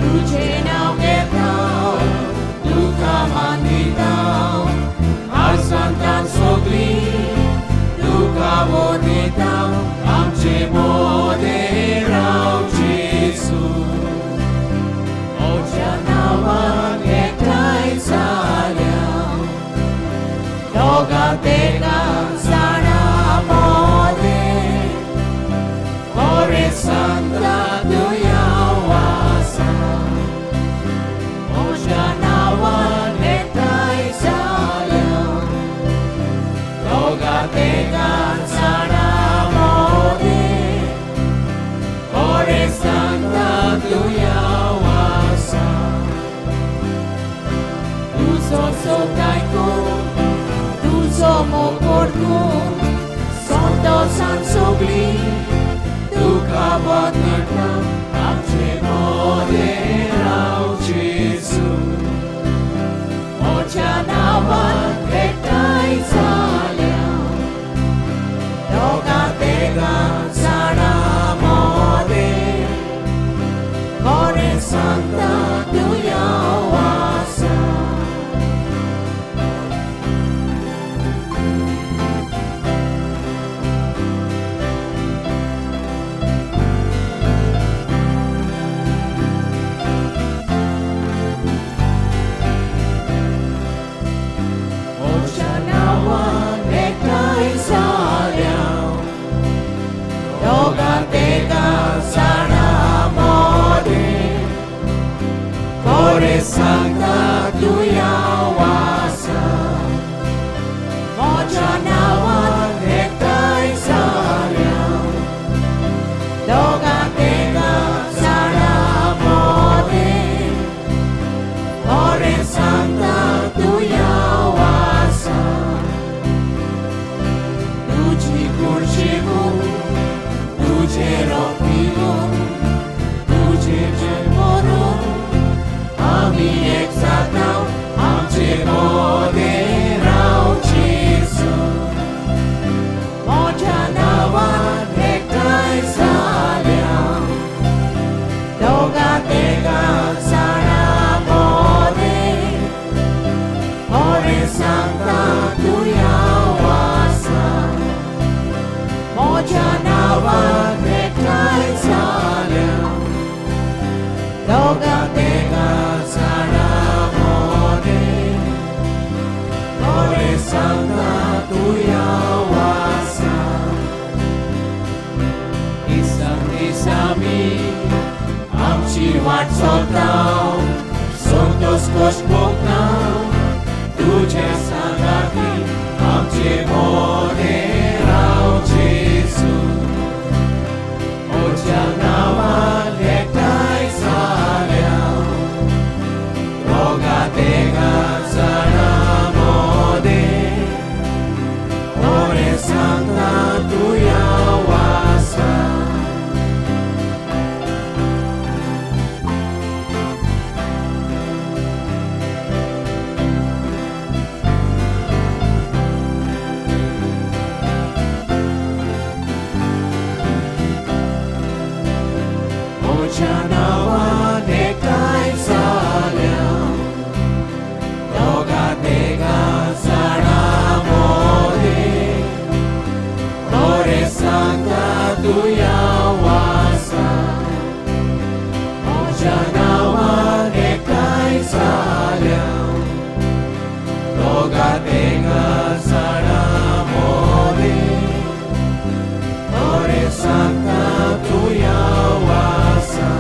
S4: तुझे नाव घेता, तुका मानिता.
S11: सगळी तुका वांगडा आमचे मोदें राव जेजू मोज्या नांवान एकठांय जाल्या दोगां तेगां जाणां मोदें खरें सांगता तुयाव आसा. Sangta tuyaw asa Moja nawan ektai salyaw Doga tega sara mode Ore sangta tuyaw asa Tuji kurshivu Tuje ropivu Tuje jemoru Ami ek zataw, amche mode raw Jesu. Moja nawan ektai salyaw, doga tega sara mode, ore sangta tuyaw asa. Moja nawan ektai salyaw, doga tega Santa tuyaw asa. Isang isami amchi वाट चलताव संतोष कोश भोगताव तुझे सांगाती आमचे मोदें राव जेजू मोज्या नांवान एकठांय जाल्याव दोगां तेगां जाणां Santa tuyaw asa. Moja nawan ektai salyaw doga tega zana mode Ore sangta tuyaw asa. Moja nawan ektai salyaw doga tega zana mode Ore sangta tuyaw asa.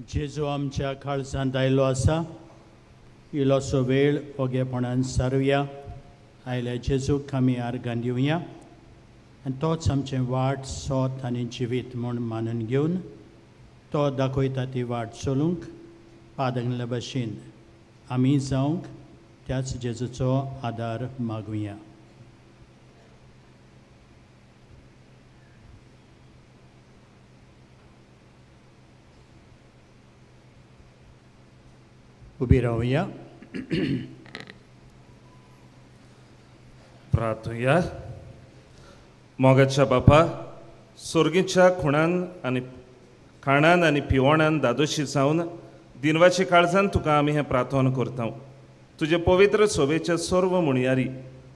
S12: जेजू आमच्या काळजांत आयलो आसा. इल्लोसो वेळ ओगेपणान सारुया. आयल्या जेजूक आमी आर्गां दिवया आनी तोच आमचें वाट सोत आनी जिवीत म्हूण मानून घेवन तो दाखयता ती वाट चलूंक पादंगल्या भशेन आमी जावंक त्याच जेजूचो आदार मागुया. उबी रावया.
S5: प्रार्थुया. मोगाच्या बापा, सोर्गीच्या खुणान आनी खाणान आनी पिवणान दादोशी जावन दिनवाचे काळजान तुका आमी हें प्रार्थना करता. तुजे पवित्र सोबेचे सर्व मुणयारी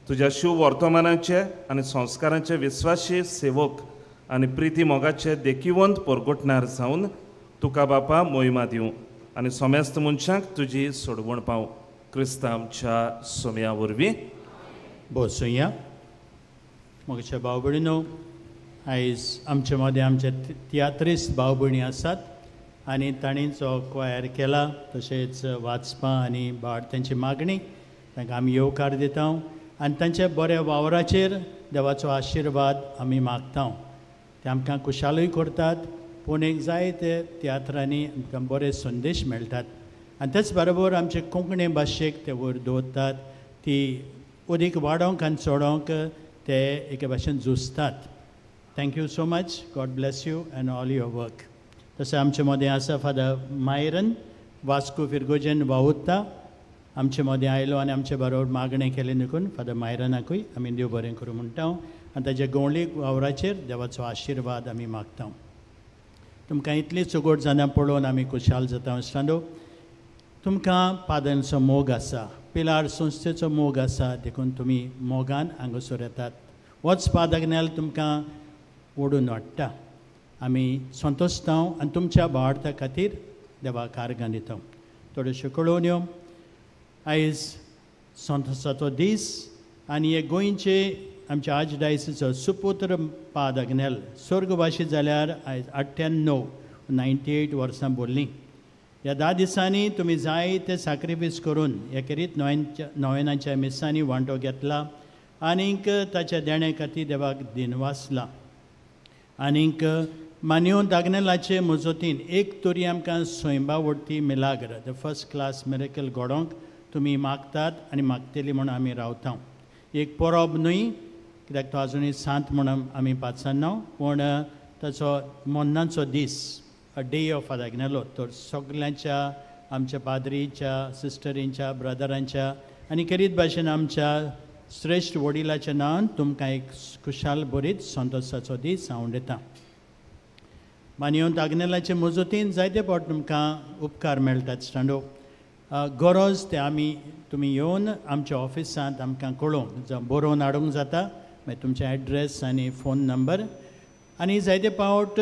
S5: तुज्या शिव वर्तमानाचे आनी संस्कारांचे विस्वासी सेवक आनी प्रिती मोगाचे देखिवंत परगटणार जावन तुका बापा मोहिमा दिवं आनी सोमेस्त मनशांक तुजी सोडवण पावूं. क्रिस्तांव आमच्या सोम्या वरवीं.
S12: बसुया. म्हज्या भाव भयणीनो, आयज आमचे मदें आमचे तियात्रिस्त भाव भयणी आसात आनी तांणी जो क्वायर केला तशेंच वाचपां आनी भाट तांची मागणी तांकां आमी येवकार दिता आनी तांच्या बऱ्या वावराचेर देवाचो आशिर्वाद आमी मागता. ते आमकां खुशालूय करतात, पूण एक जायते तियात्रांनी आमकां बरे संदेश मेळटात आनी तेच बरोबर आमचे कोंकणी भाशेक ते वयर दवरतात, ती अदीक वाडोवंक आनी चडोवंक ते एके भाशेन झुजतात. Thank you so much. God bless you and all your work. तशें आमचे मदें आसा फादर मायरन वास्को फिरगोजन वावुरता, आमचे मदें आयलो आनी आमचे बरोबर मागणें केलें देखून फादर मायरनाकूय आमी देव बरें करूं म्हणटा आनी ताच्या गवळीक वावराचेर देवाचो आशिर्वाद आमी मागता. तुमकां इतली चुगोट जाणां पळोवन आमी खुशाल जाता. इश्टांनो, तुमकां पादनचो मोग आसा, पिलार संस्थेचो मोग आसा, देखून तुमी मोगान हांगासर येतात. होच पादग्नेल तुमकां ओडून हाडटा. आमी संतोशता आनी तुमच्या भावार्था खातीर देवाक आर्गां दिता. थोड्योश्यो कळोवण्यो. आयज संतोसाचो दीस आनी हे गोंयचे आमच्या आर्चडायसीचो सुपुत्र पाद आग्नेल स्वर्गवाशी जाल्यार आयज 98 98 वर्सां भरलीं. ह्या 10 दिसांनी तुमी जायते साक्रिफीस करून एकेरीत नोवेनाच्या मिसांनी वांटो घेतला आनीक ताच्या देणे खातीर देवाक दिनवासला. आनीक मान्योन आग्नेलाचे मजतीन एक तरी आमकां स्वयंबा Wadti मिलाग्र the first class miracle घडोवंक तुमी मागतात आनी मागतली म्हूण आमी रावता. एक परब न्हय, कित्याक तो आजुनूय सांत म्हूण आमी पाचारना, पूण ताचो मरणाचो दीस a day of father Agnelo तर सगल्यांच्या आमच्या पाद्रीच्या, सिस्टरींच्या, ब्रदरांच्या आनी खेरीत भाशेन आमच्या श्रेश्ठ वडिलाच्या नांवान तुमकां एक खुशाल बरीत संतोशाचो दीस हांव दितां. मानयोन आग्नेलाचे मजतीन जायते फावट तुमकां उपकार मेळटात. स्टँडो गरज ते आमी तुमी येवन आमच्या ऑफिसांत आमकां कळोवंक जावं बरोवन हाडूंक जाता, मागीर तुमचे एड्रेस आनी फोन नंबर. आनी जायते फावट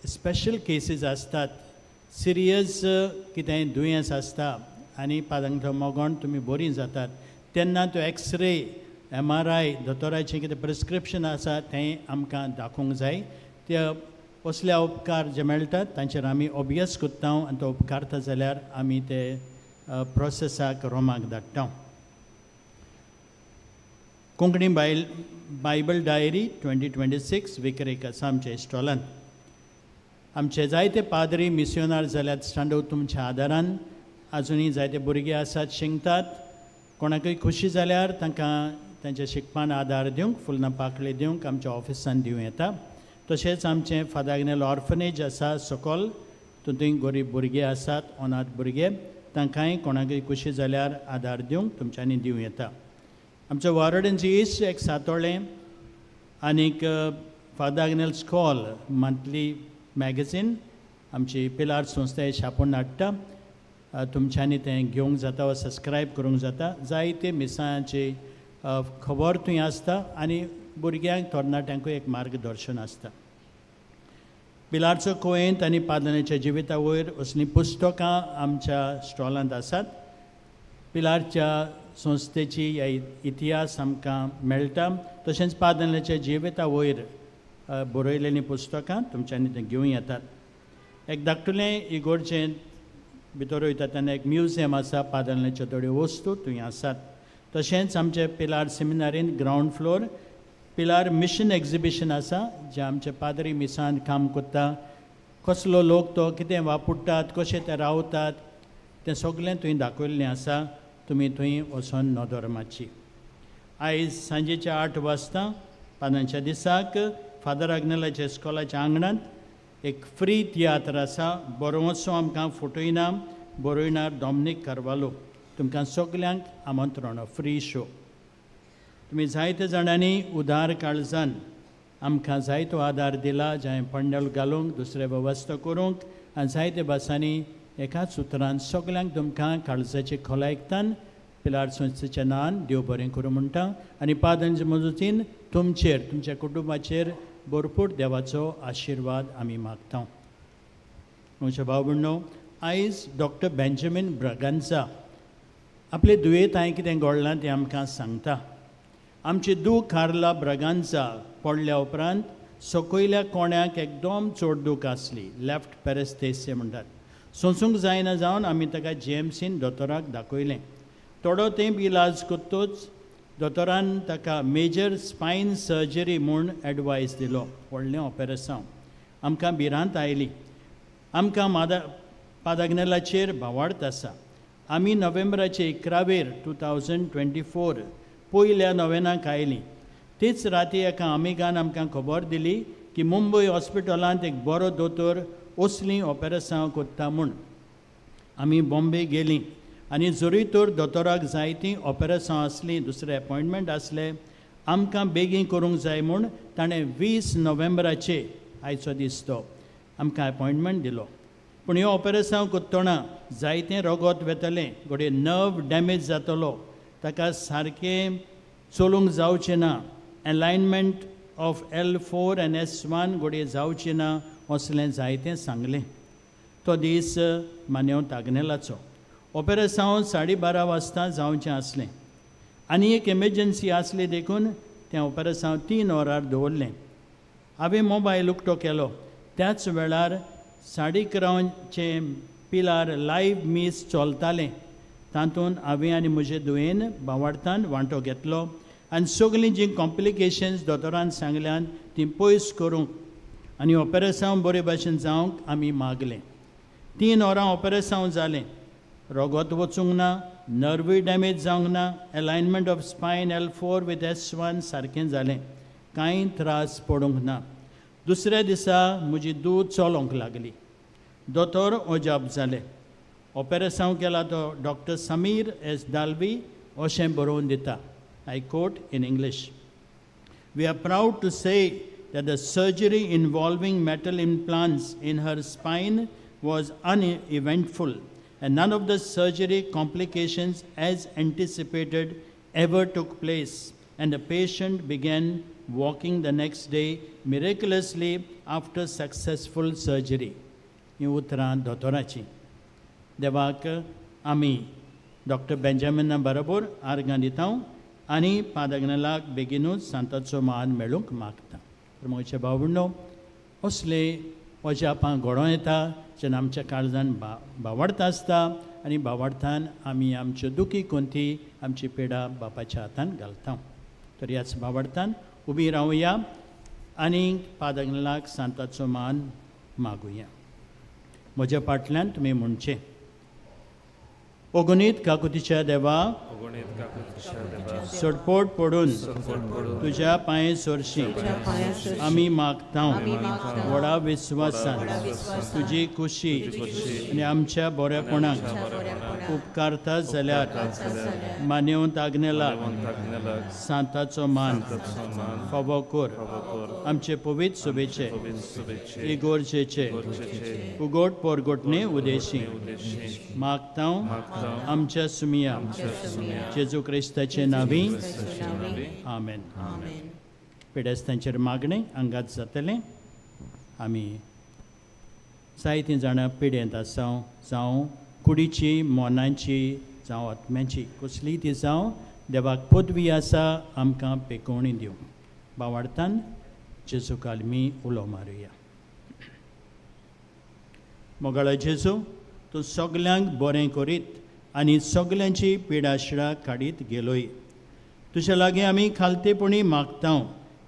S12: स्पेशल केसीस आसतात, सिरियस कितेंय दुयेंस आसता आनी पादांक मोगोन तुमी बरीं जातात तेन्ना तो एक्सरे, MRI, दोतोराचें कितें प्रिस्क्रिप्शन आसा तें आमकां दाखोवंक जाय. ते असले उपकार जे मेळटात तांचेर आमी अभ्यास करता आनी तो उपकारता जाल्यार आमी ते प्रोसेसाक रोमाक धाडटा. कोंकणी बायबल डायरी 2026 विक्रेक आसा आमच्या इस्टॉलान. आमचे जायते पाद्री मिसियोनार जाल्यात स्टँडो तुमच्या आदारान. आजुनूय जायते भुरगे आसात शिकतात, कोणाकूय खुशी जाल्यार तांकां तांच्या शिकपान आदार दिवंक, फुलां पाकळी दिवंक आमच्या ऑफिसान दिवं येता. तशेंच आमचें फादर आग्नेल ऑर्फनेज आसा सकल, थंय गरीब भुरगे आसात, अनाथ भुरगे, तांकांय कोणाकूय खुशी जाल्यार आदार दिवंक तुमच्यांनी दिवं येता. आमचो वॉर्डन्सी इस्ट एक सातोळें आनीक Father Agnel's call monthly magazine आमची पिलार संस्था छापून हाडटा. तुमच्यांनी तें घेवंक जाता वा सबस्क्रायब करूंक जाता. जायते मिसांची खबर थंय आसता आनी भुरग्यांक तरणाट्यांकूय एक मार्गदर्शन आसता. पिलारचो कोयंत आनी पादनाच्या जिविता वयर असलीं पुस्तकां आमच्या स्टॉलांत आसात. पिलारच्या संस्थेची इतिहास आमकां मेळटा, तशेंच पादनाच्या जिविता वयर बरयलेलीं पुस्तकां तुमच्यांनी तें घेवं येतात. एक धाकटुलें इगोर्जेंत भितर वयता तेन्ना एक म्युजियम आसा, पादलण्याच्यो थोड्यो वस्तू थंय आसात. तशेंच आमचे पिलार सेमिनारीन ground floor Pilar mission exhibition आसा, जे आमचे पाद्री मिसान काम करता, कसलो लोक तो कितें वापरतात, कशें ते रावतात, तें सगळें थंय दाखयल्लें आसा. तुमी थंय वचोन नदर मारची. आयज सांजेच्या 8 वाजता पानांच्या दिसाक फादर आग्नेलाच्या इस्कॉलाच्या आंगणांत एक फ्री तियात्र आसा. बरोवचो आमकां फोटोयना बरोयणार डॉमनीक कार्वालो. तुमकां सगल्यांक आमंत्रण, फ्री शो. तुमी जायते जाणांनी उदार काळजान आमकां जायतो आदार दिला, जाय पंडल घालूंक, दुसरे वेवस्था करूंक आनी जायते भासांनी. एकाच उतरान सगल्यांक तुमकां काळजाचे खोलायकतान पिलार संस्थेच्या नांवान देव बरें करूं म्हणटा आनी पादंचे मजतीन तुमचेर, तुमच्या कुटुंबाचेर भरपूर देवाचो आशिर्वाद आमी मागता. म्हज्या भाव भयणो, आयज डॉक्टर बेंजामीन ब्रागांझा आपले दुयेंत हांवें कितें घडलां तें आमकां सांगता. आमची दूख कार्ला ब्रागांझा पडल्या उपरांत सकयल्या कोण्याक एकदम चड दूख आसली, लेफ्ट पेरेस्थेसिया म्हणटात. सोंसूंक जायना जावन आमी ताका जीएमसीन दोतोराक दाखयलें. थोडो तेंप इलाज करतूच दोतोरान ताका मेजर स्पायन सर्जरी म्हूण एडवायस दिलो, व्हडलें ऑपेरेसांव. आमकां भिरांत आयली. आमकां पादाग्नेलाचेर भावार्थ आसा. आमी नोव्हेंबराचे 11वेर 2024 पयल्या नोव्हेनाक आयलीं. तेच राती एका आमिगान आमकां खबर दिली की मुंबय हॉस्पिटलांत एक बरो दोतोर असलीं ऑपेरेसांव करता म्हूण. आमी बॉम्बे गेलीं आनी जरूय तर दोतोराक जायतीं ऑपेरेसांव आसलीं, दुसरें एपॉयंटमेंट आसलें, आमकां बेगीन करूंक जाय म्हूण ताणें 20 नोव्हेंबराचे आयचो दीस तो आमकां एपॉयंटमेंट दिलो. पूण ह्यो ऑपेरेसांव करतना जायतें रगत वेतलें, घडये नर्व डॅमेज जातलो, ताका सारकें चलूंक जावचें ना, एलायनमेंट ऑफ L4 आनी S1 घडये जावचें ना, असलें जायतें सांगलें. तो दीस मान्यवंत आग्नेलाचो. ऑपेरेसांव 12:30 वाजता जावचें आसलें आनी एक एमर्जन्सी आसली देखून तें ऑपेरेसांव 3 वरार दवरलें. हांवें मोबायल उक्तो केलो. त्याच वेळार 11:30 पिलार लायव्ह मीस चलतालें. तातूंत हांवें आनी म्हजे दुयेन भावार्थान वांटो घेतलो आनी सगळीं जीं कॉम्प्लिकेशन्स दोतोरान सांगल्यान तीं पयस करूंक आनी ऑपेरेसांव बरे भाशेन जावंक आमी मागलें. 3 वरां ऑपेरेसांव जालें. रगत वचूंक ना, नर्वूय डॅमेज जावंक ना, alignment of spine L4 with S1 सारकें जालें, कांय त्रास पडूंक ना. दुसऱ्या दिसा म्हजी दूद चलोवंक लागली. दोतोर अजाप जाले. ऑपेरेसांव केला तो डॉक्टर समीर एस दालवी अशें बरोवन दिता. I quote in English, "We are proud to say that the surgery involving metal implants in her spine was uneventful and none of the surgery complications as anticipated ever took place, and the patient began walking the next day miraculously after successful surgery." ही उतरां दोतोराचीं. देवाक आमी doctor बेंजामिना बरोबर आर्गां दिता आनी पादग्नेलाक बेगीनूच सांताचो मान मेळूंक मागता. तर म्हज्या भाव भयणो, असले अजापां घडोवन येता जेन्ना आमच्या काळजान भावार्थ आसता आनी भावार्थान आमी आमच्यो दुखी कोंती, आमची पेडा बापाच्या हातान घालता. तर ह्याच भावार्थान उबी रावया आनी पादग्नेलाक सांताचो मान मागुया. म्हज्या फाटल्यान तुमी म्हणचें, अगणीत काकुतीच्या देवा, सडपोट पडून तुज्या पांये सरशी आमी मागता. व्हडा विस्वासान तुजी खुशी आनी आमच्या बरेपणाक उपकारता जाल्यार मान्यवंत आग्नेलाक सांताचो मान फावो कर. आमचे पवित्र सभेचे इगोर्जेचे उगोट पोरगोटणे उदेशी मागता आमच्या सुमिया जेजू क्रिस्ताचे नावी, आमेन. पिडेस्तांचेर मागणें आंगात जातलें. आमी जायतीं जाणां पिडेंत आसा, जावं कुडीची, मनाची, जावं आत्म्याची, कसलीय ती जावं, देवाक पदवी आसा आमकां पेकोवणी दिवंक. बावार्थान जेजू कालमी उलो मारुया. मोगाळा जेजू, तूं सगल्यांक बरें करीत आनी सगल्यांची पिडाशिडा काडीत गेलोय. तुज्या लागीं आमी खालतेपणी मागता,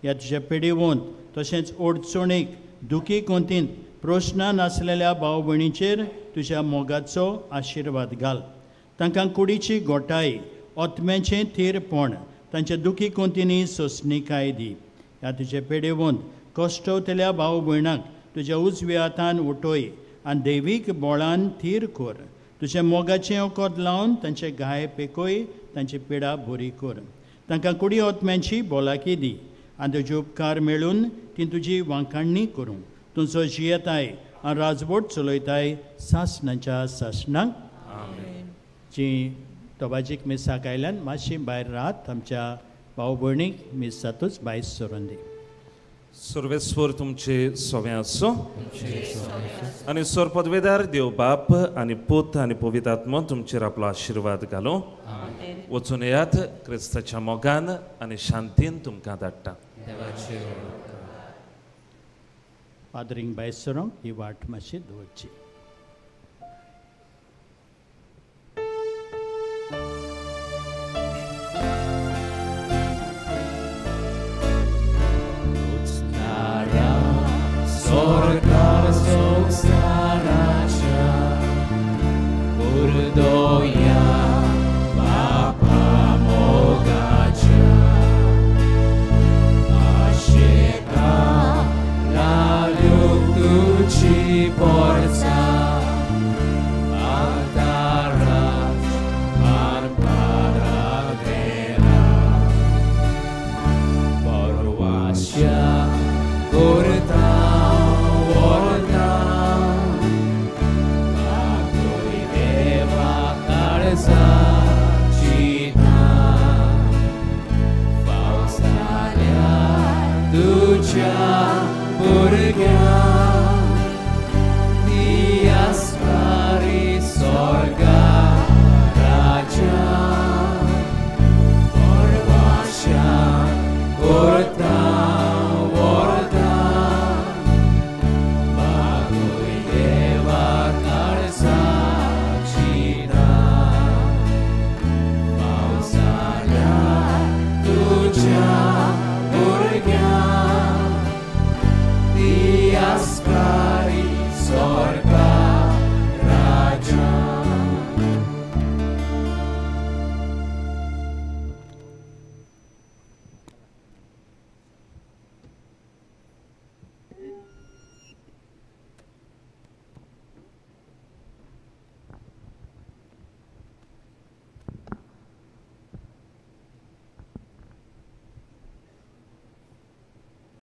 S12: ह्या तुज्या पेडेवंत तशेंच अडचणेक दुखी कोंतींत प्रश्न नासलेल्या भाव भयणीचेर तुज्या मोगाचो आशिर्वाद घाल. तांकां कुडीची गोटाय, आत्म्याचें थीरपण, तांच्या दुखी कोंतींनी सोंसणीकाय दी. ह्या तुज्या पेडेवंत कश्टवतल्या भाव भयणाक तुज्या उजव्या हातान उठय आनी दैवीक बळान थीर कर. तुज्या मोगाचें वखद लावन तांचे घाय पेकय, तांची पिडा बरी कर. तांकां कुडी आत्म्यांची भलायकी दी आनी तुजे उपकार मेळून ती तुजी वांकाडणी करूं. तुजो जियेताय आनी राजवट चलयताय सासणाच्या सासणाक. जी तोबाजीक मिसाक आयल्यान मातशी भायर राहत आमच्या भाव भयणीक मिसातूच भायर सरून दी.
S5: सर्वेस्वर तुमचे सवे आसूं आनी सर पदवेदार देव बाप आनी पूत आनी पवित्र आत्मो तुमचेर आपलो आशिर्वाद घालूं. वचून येयात क्रिस्ताच्या मोगान आनी शांतीन तुमकां धाडटा.
S12: पाद्रींक भायर सरोंक ही वाट मातशी दवरची.